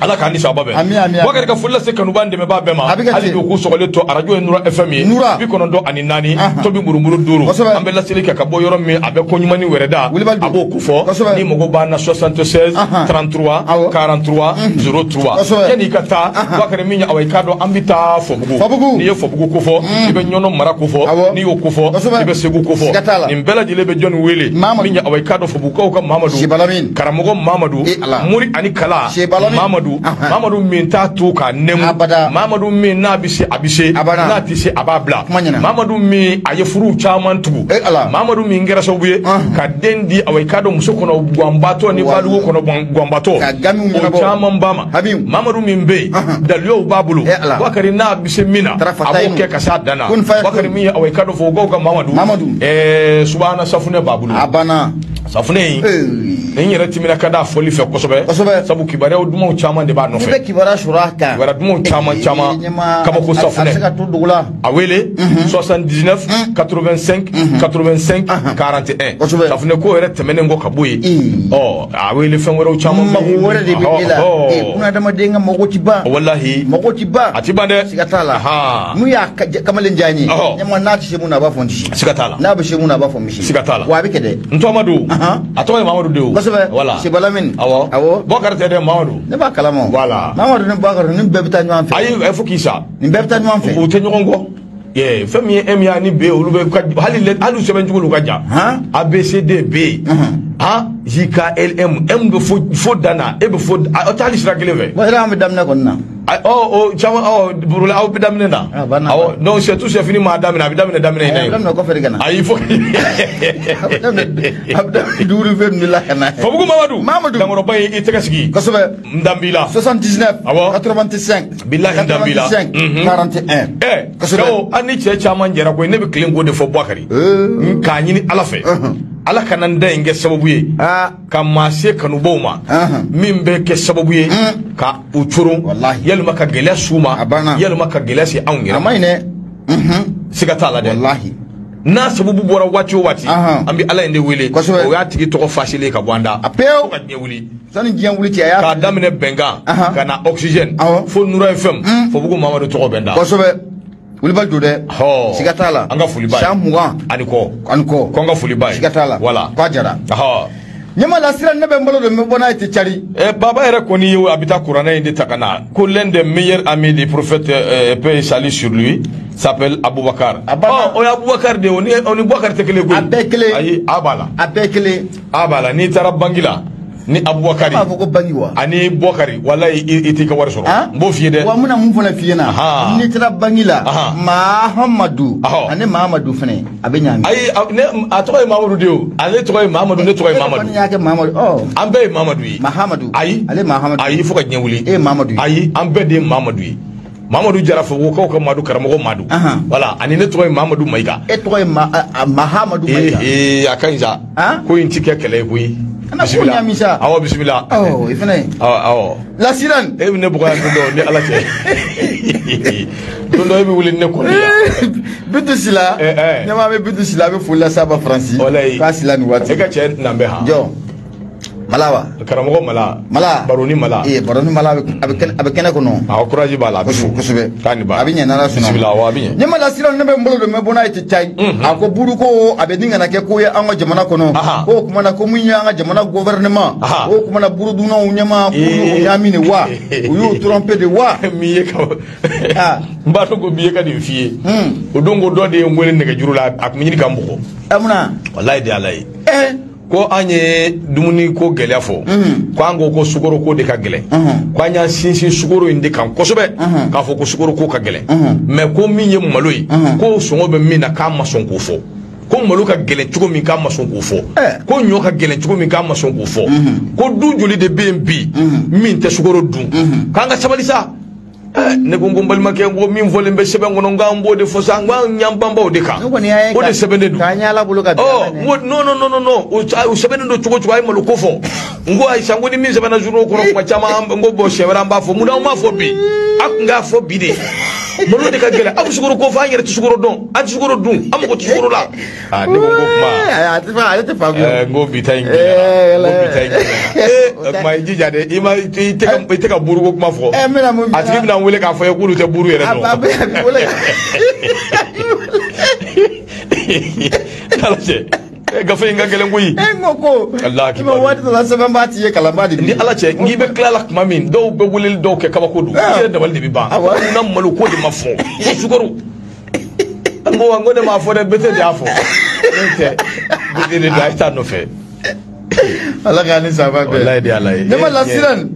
Ala k'an ni sababa bɛn Boubacar ka foli lase kanuba dɛmɛbaa bɛɛ ma hali bi u k'u sɔgɔlen to arajo ye Nura FM ye 94 tobi murumuru 5 an bɛ laseli kɛ ka bɔ yɔrɔ min a bɛ ko ɲuman ni wɛrɛ da a b'o kofɔ ni mago b'an na 76 33 43 03 yanni i ka taa Boubacar min ye awa i k'a dɔn an bɛ taa Fɔbugu n'i ye Fɔbugu kofɔ i bɛ Ɲɔnɔ mara kofɔ n'i y'o kofɔ i bɛ Segu kofɔ nin bɛɛ lajɛlen bɛ jɔnni wele min ye awa i k'a dɔn Fɔbugukaw ka Mamadu karamɔgɔ Mamadu mori ani kala Mamadu Mamadu min t'a to k'a nɛmu Mamadu min n'a bɛ se a bɛ se n'a tɛ se a b'a bila Mamadu min a ye furu caman tugu Mamadu min kɛra sababu ye ka den di awa i k'a dɔn muso kɔnɔ ganbatɔ ni balugu kɔnɔ ganbatɔ o caman b'a ma Mamadu min bɛ yen daluyaw b'a bolo Boubacar n'a bɛ se min na a b'o kɛ ka s'a dan na Boubacar min ye awa i k'a dɔn Fɔbugukaw ka Mamadu subahana safunɛ b'a bolo safunɛ in n yɛrɛ timina ka d'a fɔli fɛ kosɛbɛ sabu kibaruyaw dumanw caman de b'a nɔfɛ i bɛ kibaruya sɔrɔ a kan kibaruya dumanw caman caman kabako safunɛ a bɛ se ka to dugu la a wele 79 85 85 41 safunɛ ko yɛrɛ tɛmɛnen kɔ ka bɔ yen ɔ a wele fɛn wɛrɛw caman mago wɛrɛ de bɛ e la bunadamaden ka mago ti ban walahi mago ti ban a ti ban dɛ siga t'a la n'u y'a kamalen diya n ye ɲɛma n'a tɛ se mun na a b'a fɔ n tɛ se siga t'a la n'a bɛ se mun na a b'a fɔ n bɛ se siga t'a la wa a bɛ kɛ dɛ n tɔgɔ don a tɔgɔ ye Mamadu de ye o kosɛbɛ voilà Sebalamini awɔ awɔ Boubacar tɛ dɛ Mamadu ne b'a kalama voilà Mamadu ni Boubacar ni bɛɛ bɛ taa ɲɔgɔn fɛ ayi fo k'i sa nin bɛɛ bɛ taa ɲɔgɔn fɛ u tɛ ɲɔgɔn kɔ fɛn min ye M ya ni B olu bɛ hali sɛbɛn cogo olu ka jan A B C D B J K L M M bɛ fo dan na e bɛ fo aw tɛ hali sira kelen fɛ. Bon an bɛ daminɛ kɔni na. Ɔ caman ɔ aw bɛ daminɛ na. Awɔ donc c'est tout c'est fini maa daminɛ a bɛ daminɛ daminɛ in na yen. A bɛ daminɛ kɔfɛ de ka na. Ayi fo. A bɛ daminɛ duuru fɛn ninnu la ka na. Fɔbugu Mamadu. Dankɔrɔba ye i tɛgɛ sigi. Kosɛbɛ. N dan b'i la. 79. Awɔ. 85. Bilahi n dan b'i la. 85. 41. Ɛ kosɛbɛ. An ni cɛ caman jɛra koyi ne bɛ tilen k'o de fɔ Boubacar. K'a ɲini Ala fɛ. Ala kana n da in kɛ sababu ye ka maa se kanubaw ma min bɛ kɛ sababu ye ka u coron yalima ka gɛlɛya s'u ma yalima ka gɛlɛya se anw yɛrɛ ma. A ma ɲi dɛ. Siga t'a la dɛ. N'a sababu bɔra waati o waati an bɛ Ala in de wele o y'a tigi tɔgɔ fasilen ka bɔ an da. A pewu. Fo ka diɲɛ wuli. Sani diɲɛ wuli cɛ a y'a. K'a daminɛ bɛnkan ka na oxygène fo Nura FM Fɔbugu Mamadu tɔgɔ bɛ n da. Kosɛbɛ. Wulibali don dɛ. Siga t'a la. An ka foli b'a ye. San 20. Ani kɔ. Ani kɔ. Ko an ka foli b'a ye. Siga t'a la. Voilà. K'a jara. Ɲɛma lasira ne bɛ n bolo don n bɛ bɔ n'a ye tɛ cari. Baba yɛrɛ kɔni ye a bɛ taa kuranɛ in de ta ka na ko l'un des meilleurs amis du prophète paix et salut sur lui s'appelle Aboubacar. A banna. O ye Aboubacar de ye o ni Boubacar tɛ kelen koyi. A bɛɛ kelen. Ayi a b'a la. A bɛɛ kelen. A b'a la n'i taara banki la. Ni Aboubacar b'a fɔ ko banki wa ani Boubacar walayi i t'i ka wari sɔrɔ n b'o f'i ye dɛ wa n bɛna mun fana f'i ɲɛna n'i taara banki la Mahamadu ani Mahamadu fana a bɛ ɲaami ayi ne a tɔgɔ ye Mahamadu de ye o ale tɔgɔ ye Mahamadu ne tɔgɔ ye Mahamadu e kɔni y'a kɛ Mahamadu an bɛɛ ye Mahamadu ye Mahamadu ayi ale Mahamadu ayi fo ka diɲɛ wuli e ye Mahamadu ye ayi an bɛɛ de ye Mahamadu ye Mahamadu Jara Fogokaw ka Madu karamɔgɔ Madu voilà ani ne tɔgɔ ye Mahamadu Mayiga e tɔgɔ ye Mahamadu Mayiga a ka ɲi sa ko in ti kɛ kɛlɛ ye koyi. Kana ko ɲami sa. Awɔ, bisimila. Awɔ, i fana ye. Awɔ. La Sirène. E bɛ ne bugɔ yan don dɔ ni Ala cɛ. Don dɔ e bɛ wuli ni ne kɔni ye. Bintu Sila. Ɲɛmaa bɛ Bintu Sila, a bɛ foli lase a ma Faransi. Walayi. K'a Sila nin waati. E ka cɛ nan bɛ han. Jɔn. Mala wa. Karamɔgɔ Mala. Mala. Baroni Mala. Ee, Baroni Mala a bɛ kɛnɛ kɔnɔ. Awɔ, courage b'a la, a bɛ fo. Kosɛbɛ. K'a ni ba. A bɛ ɲɛ n'Ala sɔnna. Bisimila, awɔ, a bɛ ɲɛ. Ɲɛmaa La Sirène, ne bɛ n bolo don n bɛ bɔ n'a ye ten cayi. A ko buru ko a bɛ ni kana kɛ ko ye an ka jamana kɔnɔ. Ko o kumana ko mun ye an ka jamana gouvernement. O kumana burudunnaw ɲɛmaa k'u y'u ɲaami de wa. U y'u tromper de wa. Min ye ka. N b'a dɔn ko min ye ka nin f'i ye. O don ko dɔ de ye n wele nɛgɛjuru la, a tun bɛ ɲini ka n bugɔ. Ɛ munna. Walayi de Ala ye. Ko an ye dumuni ko gɛlɛya fɔ, ko an ko ko sukaro ko de ka gɛlɛn, ko an y'an sinsin sukaro in de kan kosɛbɛ, k'a fɔ ko sukaro ko ka gɛlɛn, mais ko min ye malo ye, ko sɔngɔ bɛ min na k'a ma sɔn k'o fɔ, ko malo ka gɛlɛn cogo min k'a ma sɔn k'o fɔ, ko ɲɔ ka gɛlɛn cogo min k'a ma sɔn k'o fɔ, ko du joli de bɛ yen bi min tɛ sukaro dun, k'an ka sabali sa. Ne ko n ko n balimakɛ, n ko min fɔlen bɛ sɛbɛn kɔnɔ, n k'an b'o de fɔ sa, n k'an ɲan banbaw de kan, o de sɛbɛnnen don. K'an y'Ala bolo ka bin. Ɔ, n ko non non non non, o sɛbɛnnen don cogo cogo, a ye malo ko fɔ. N ko ayi sa, n ko ni min sɛbɛnna journaux kɔnɔ kuma caman, n ko bon siɲɛ wɛrɛ an b'a fɔ, mun na anw m'a fɔ bi? A tun k'a fɔ bi de. Malo de ka gɛlɛn, aw bɛ sukaro ko fɔ, an yɛrɛ tɛ sukaro dɔn, an tɛ sukaro dun, an mago tɛ sukaro la. Aa, ne ko n ko kuma. Ale tɛ faamu. N ko bi ta in gɛlɛyara, n ko bi ta in gɛlɛyara. Ee, o tuma i jija dɛ, i ma i tɛ ka buruko kuma fɔ. A tigi bɛna n wele k'a fɔ ye k'olu tɛ buru yɛrɛ dɔn. A bɛ wele. Ala cɛ. Gafe in ka gɛlɛn koyi. E n ko ko. Alahi I ma waati dɔ la sɛbɛnbaa t'i ye kalanbaa de b'i ye. Ni Ala cɛ, n k'i bɛ tila la tuma min, dɔw bɛ weleli dɔw kɛ kabako don. I yɛrɛ dabali de bɛ ban. Na malo ko de ma fɔ. Ko sukaro. N ko ne m'a fɔ dɛ, Bete de y'a fɔ. Ne tɛ. Bete de don, a ye taa nɔfɛ. Ala k'an ni saba bɛn. Walayi de Ala ye. Ne ma La Sirène.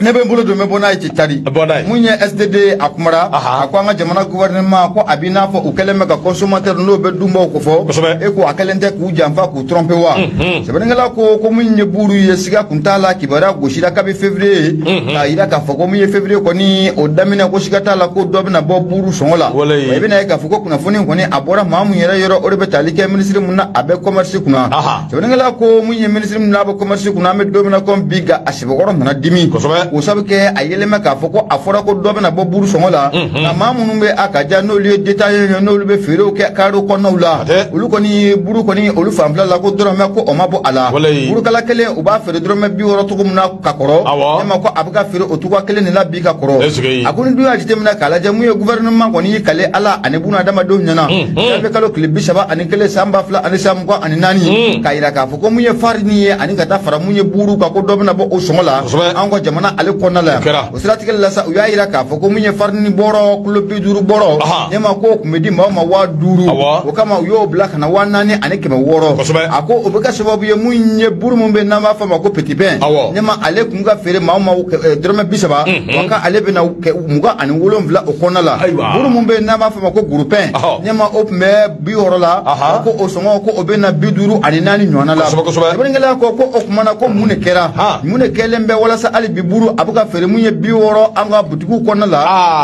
Ne bɛ n bolo don n bɛ bɔ n'a ye ten tari. Mun ye SDD a kumara, a ko an ka jamana gouvernement ko a b'i n'a fɔ u kɛlen bɛ ka consommateur n'o bɛ dunbaw ko fɔ. E ko a kɛlen tɛ k'u janfa k'u tromper wa. Sɛbɛnnikɛla ko ko mun ye buru ye siga kun t'a la, kibaruya gosira kabi février. K'a yira k'a fɔ ko mun ye février kɔni o daminɛ ko siga t'a la ko dɔ bɛna bɔ buru sɔngɔ la. Wa i bɛna ye k'a fɔ ko kunnafoni kɔni a bɔra maa mun yɛrɛ yɔrɔ, o de bɛ tali kɛ ministre mun na a bɛ commerce kunna. Sɛbɛnnikɛla ko mun ye ministre mun na a bɛ commerce kunna, an bɛ don min na komi bi, nka a sɛbɛkɔrɔ nana dimi. O sabu kɛ a yɛlɛma k'a fɔ ko a fɔra ko dɔ bɛna bɔ buru sɔngɔ la, nka maa minnu bɛ a ka ja n'olu ye détaillants ye, n'olu bɛ feerew kɛ karo kɔnɔnaw la, olu kɔni buru kɔni olu fanfɛla la ko dɔrɔmɛ ko o ma bɔ a la. Burukala kelen u b'a feere dɔrɔmɛ 60 cogo min na ka kɔrɔ, ne ma ko a bɛ ka feere o cogoya kelen de la bi ka kɔrɔ. A ko ni dun y'a jateminɛ k'a lajɛ, mun ye gouvernement kɔni y'i kale Ala ani buna adamadenw ɲɛna janvier kalo tile 31 san 2024, k'a yira k'a fɔ ko mun ye farini ye ani ka taa fara mun ye buru kan, ko dɔ bɛna bɔ o sɔngɔ la an ka jamana ale kɔnɔna la. O siratigɛ la sa, u y'a yira k'a fɔ ko mun ye farini bɔrɔ kilo 50 bɔrɔ, ne ma ko o tun bɛ di maaw ma 5000, o kama u y'o bila ka na 4600. A ko o bɛ kɛ sababu ye mun ye buru mun bɛ n'an b'a fɔ a ma ko petit pain, ne ma ale kun ka feere maaw ma dɔrɔmɛ 30, wa k'ale bɛna 27 o kɔnɔna la. Buru mun bɛ n'an b'a fɔ a ma ko gros pain, ne ma o tun bɛ 60 la, ko o sɔngɔ ko o bɛ na 54 ɲɔgɔnna la. Sɛbɛnnikɛla ko ko o tuma na ko mun de kɛra, mun de kɛlen bɛ walasa hali bi buru a bɛ ka feere mun ye 60 an ka butigiw kɔnɔna la,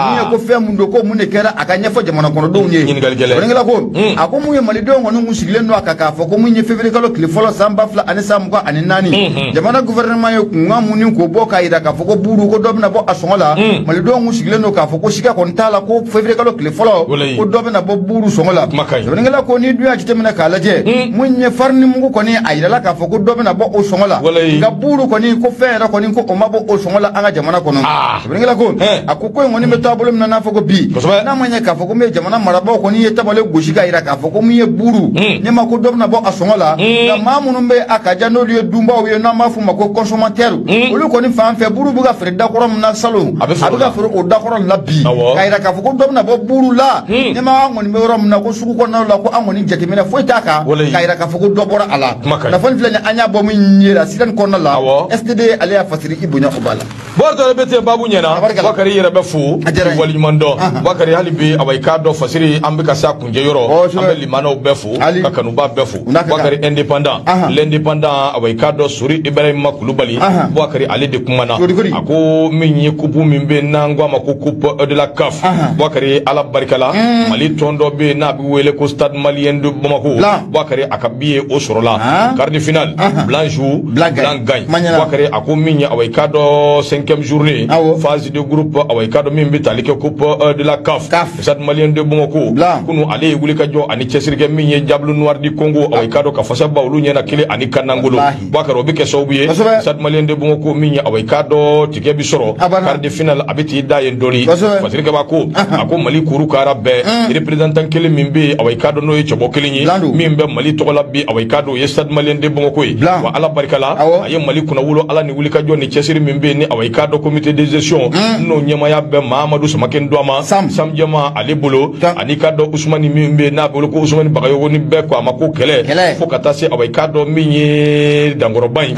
mun ye ko fɛn mun don, ko mun de kɛra a ka ɲɛfɔ jamana kɔnɔdenw ye. Sɛbɛnnikɛla ko a ko mun ye malidenw kɔni kun sigilen don a kan k'a fɔ ko mun ye février kalo tile fɔlɔ san 2024, jamana gouvernement ye kunkan mun ni k'o bɔ k'a yira k'a fɔ ko buru ko dɔ bɛna bɔ a sɔngɔ la, malidenw kun sigilen don k'a fɔ ko siga kɔni t'a la ko février kalo tile fɔlɔ ko dɔ bɛna bɔ buru sɔngɔ la. Sɛbɛnnikɛla ko ni dun y'a jateminɛ k'a lajɛ, mun ye farini mugu kɔni a yirala k'a fɔ ko dɔ bɛna bɔ o sɔngɔ la, nka buru kɔni ko fɛn yɛrɛ kɔni ko o ma bɔ o sɔngɔ la an ka jamana kɔnɔ. Sɛbɛnnikɛla ko a ko ko in kɔni bɛ taabolo min na n'a fɔ ko bi, n'a ma ɲɛ k'a fɔ ko mun ye jamana marabaaw kɔni ye tabale gosi k'a yira k'a fɔ ko mun ye buru, ne ma ko dɔ bɛna bɔ a sɔngɔ la, nka maa minnu bɛ a ka ja n'olu ye dunbaw ye n'an b'a f'u ma ko consommateur, olu kɔni fan fɛ buru bɛ ka feere dakɔrɔ min na salon, a bɛ ka feere o dakɔrɔ la bi, k'a yira k'a fɔ ko dɔ bɛna bɔ buru la, ne ma an kɔni bɛ yɔrɔ min na ko sugu kɔnɔnaw la ko an kɔni jateminɛ foyi t'a kan k'a yira k'a fɔ ko dɔ bɔra a la. Kunnafoni filɛ nin an y'a bɔ min ye la Sirène kɔnɔna la, SDD ale y'a fasiri i bonya o b'a la. la. Bɔrɔ bɛ tɛ babu ɲɛna, Bakari yɛrɛ bɛ fo waleɲuman dɔn. Bakari hali bi awa i k'a dɔn fasiri an bɛ ka s'a kuncɛ yɔrɔ, an bɛ limanaw bɛɛ fo ka kanuba bɛɛ fo. Bakari indépendant, l'indépendant awa i k'a dɔn Sori Ibrahima Kulubali, Bakari ale de kumana a ko min ye coupe min bɛ n'an ko a ma ko coupe de la CAF. Bakari Ala barika la, Mali tɔn dɔ bɛ yen n'a bɛ wele ko Stade Malien de Bamako. Bakari a ka bi ye o sɔrɔla quart de finale, blanc joue blanc gagne. Bakari a ko min ye awa i k'a dɔn 5e journée phase de groupe awa i k'a dɔn min bɛ tali kɛ coupe de la CAF, Stade Malien de Bamako kunu ale ye wulikajɔ ani cɛsiri kɛ min ye Diable Noir du Congo awa i k'a dɔn ka fasa ba olu ɲɛna 1 ani kanangolo. Bakari o bɛ kɛ sababu ye Stade Malien de Bamako min ye awa i k'a dɔn tigɛ bi sɔrɔ quart de finale a bɛ t'i da yen dɔɔni. Fasiri kɛba ko a ko Mali kuru kara bɛɛ représentant kelen min bɛ yen awa i k'a dɔn n'o ye cɛbɔ kelen ye min bɛ Mali tɔgɔ la bi awa i k'a dɔn o ye Stade Malien de Bamako ye. Wa Ala barika la a ye Mali kunnawolo Ala ni wulikajɔ ni cɛsiri min bɛ yen ni awa i k'a dɔn comité de gestion n'o ɲɛmaaya bɛ Mahamadu Samake Nduama Sam Jama ale bolo, ani k'a dɔn Usumani min bɛ yen n'a bolo ko Usumani Bagayogo ni bɛɛ ko a ma ko kɛlɛ, fo ka taa se awa i k'a dɔn min ye dankɔrɔba in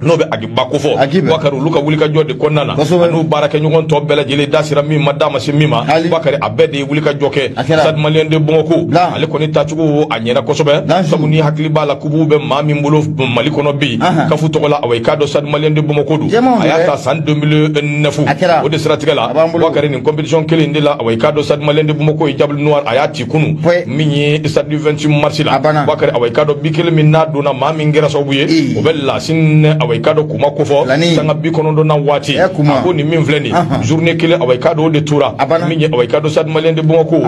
n'o bɛ Agiba ko fɔ. Bakari olu ka wulikajɔ de kɔnɔna na n'u baarakɛɲɔgɔn tɔ bɛɛ lajɛlen da sera min ma da ma se min ma, Bakari a bɛɛ de ye wulikajɔ kɛ. Stade Malien de Bamako ale kɔni taacogo a ɲɛna kosɛbɛ, sabu ni hakili b'a la kubu bɛ maa min bolo Mali kɔnɔ bi CAF tɔgɔ la awa i k'a dɔn Stade Malien de Bamako don, a y'a ta san 2009 o de siratigɛ la. Bakari nin compétition kelen de la awa i k'a dɔn Stade Malien de Bamako ye Diable Noir a y'a ci kunu min ye stade du 28 mars la. Bakari awa i k'a dɔn bi kelen min n'a donna maa min kɛra sababu ye o bɛ Lasine awa i k'a dɔn kuma kofɔ sanga 90 waati a ko nin min filɛ nin journée kelen awa i k'a dɔn o de tora min ye awa i k'a dɔn Stade Malien de Bamako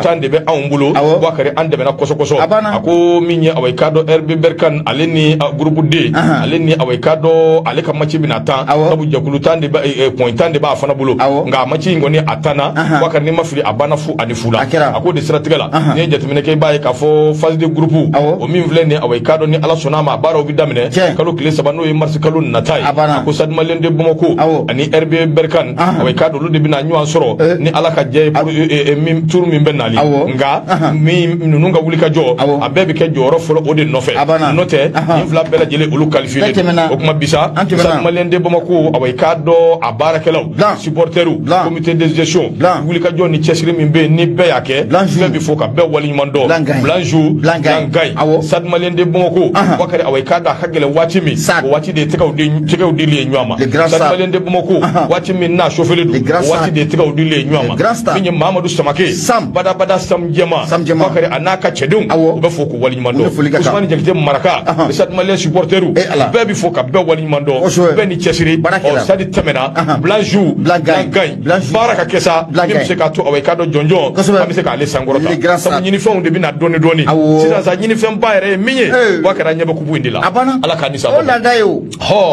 tan de bɛ anw bolo. Bakari an dɛmɛna kɔsɔ kɔsɔ. A ko min ye awa i k'a dɔn RB Berkane ale ni groupe D ale ni awa i k'a dɔn ale ka match bɛna tan, sabu jɛkulu tan de bɛ point tan de b'a fana bolo, nka a match in kɔni a tanna. Bakari n'i ma fili a banna fu ani fu la. A ko de siratigɛ la n'i ye jateminɛ kɛ i b'a ye k'a fɔ phase de groupe o min filɛ nin awa i k'a dɔn ni Ala sɔnna a ma a baaraw bɛ daminɛ kalo tile 3 n'o ye mars kalo nata ye. A ko Stade Malien de Bamako ani RB Berkane awa i k'a dɔn olu de bɛna ɲɔgɔn sɔrɔ ni Ala ka jɛ ye tour min bɛ nali, nka min ninnu ka wulikajɔ a bɛɛ bɛ kɛ jɔyɔrɔ fɔlɔ o de nɔfɛ, n'o tɛ nin fila bɛɛ lajɛlen olu qualifié don. O kuma bisa Stade Malien de Bamako awa i k'a dɔn a baarakɛlaw supporters comité de gestion wulikajɔ ni cɛsiri min bɛ yen ni bɛɛ y'a kɛ bɛɛ bɛ fo ka bɛɛ waleɲuman dɔn. Blanc joue blanc gagne. Stade Malien de Bamako Bakari awa i k'a dɔn a ka gɛlɛn waati min o waati de ye tɛgɛw dili ye ɲɔgɔn ma. Stade Malien de Bamako waati min n'a chauffé don o waati de ye tɛgɛw dili ye ɲɔgɔn ma. Min ye Mahamadu Samake badabada Sam Jama Bakari a n'a ka cɛdenw u bɛ fo k'u waleɲuman dɔn. Usumani Jakite Maraka Stade Malien supporters bɛɛ bɛ fo ka bɛɛ waleɲuman dɔn, bɛɛ ni cɛsiri. Ɔ stade tɛmɛna blanc joue blanc gagne, baara ka kɛ sa min bɛ se k'a to awa i k'a dɔn jɔnjɔn an bɛ se k'ale sankɔrɔta, sabu ɲinifɛnw de bɛ na dɔɔni dɔɔni sisan sa ɲinifɛnba yɛrɛ ye min ye Bakari an ɲɛ bɛ kupu in de la. Ala k'a ni sababa bɛn. O laada ye o.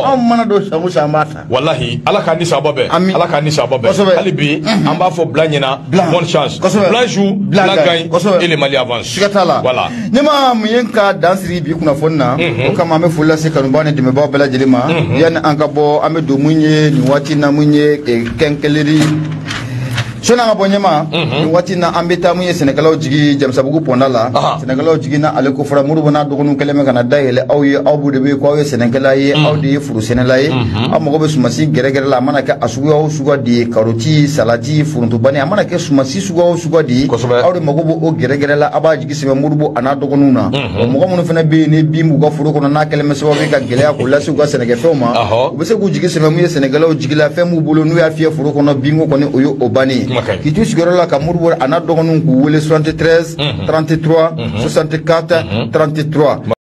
Anw mana don san o san an b'a ta. Walahi Ala k'a ni sababa bɛn. Ala k'a ni sababa bɛn. Hali bi an b'a fɔ Blanc ɲɛna bonne chance. Blanc joue blanc gagne et le Mali avance. Siga t'a la. Voilà. Ne ma mun ye ka dan siri bi kunnafoni na o kama an bɛ foli lase kanubaa ni dɛmɛbaaw bɛɛ lajɛlen ma. Yanni an ka bɔ an bɛ don mun ye nin waati na mun ye kɛnkɛleri sɔnni an ka bɔ ɲɛma nin waati na an bɛ taa mun ye sɛnɛkɛlaw jigi Jamisabugu pɔnda la. Sɛnɛkɛlaw jigi na ale ko fɔra Moribo n'a dɔgɔninw kɛlen bɛ ka na dayɛlɛ aw ye, aw de bɛ yen ko aw ye sɛnɛkɛla ye, aw de ye forosɛnɛla ye, aw mago bɛ sumasi gɛrɛgɛrɛ la, a mana kɛ a suguya o suguya de ye, karoti, salati, forontobani, a mana kɛ sumasi suguya o suguya de ye, aw de mago b'o gɛrɛgɛrɛ la, a b'a jigi sɛbɛn Moribo a n'a dɔgɔninw na. O mɔgɔ minnu fana bɛ yen ni bin b'u ka foro kɔnɔ n'a kɛlen bɛ sababu ye ka gɛlɛya k'o lase u ka sɛnɛkɛfɛnw ma, u bɛ se k'u jigi sɛbɛn mun ye sɛnɛkɛlaw jigi la, fɛn b'u bolo n'u y'a fiyɛ foro kɔnɔ binko kɔni o ye o bannen ye. K'i t'u sigiyɔrɔ la ka Moribo a n'a dɔgɔninw k'u wele 73 33 64 33.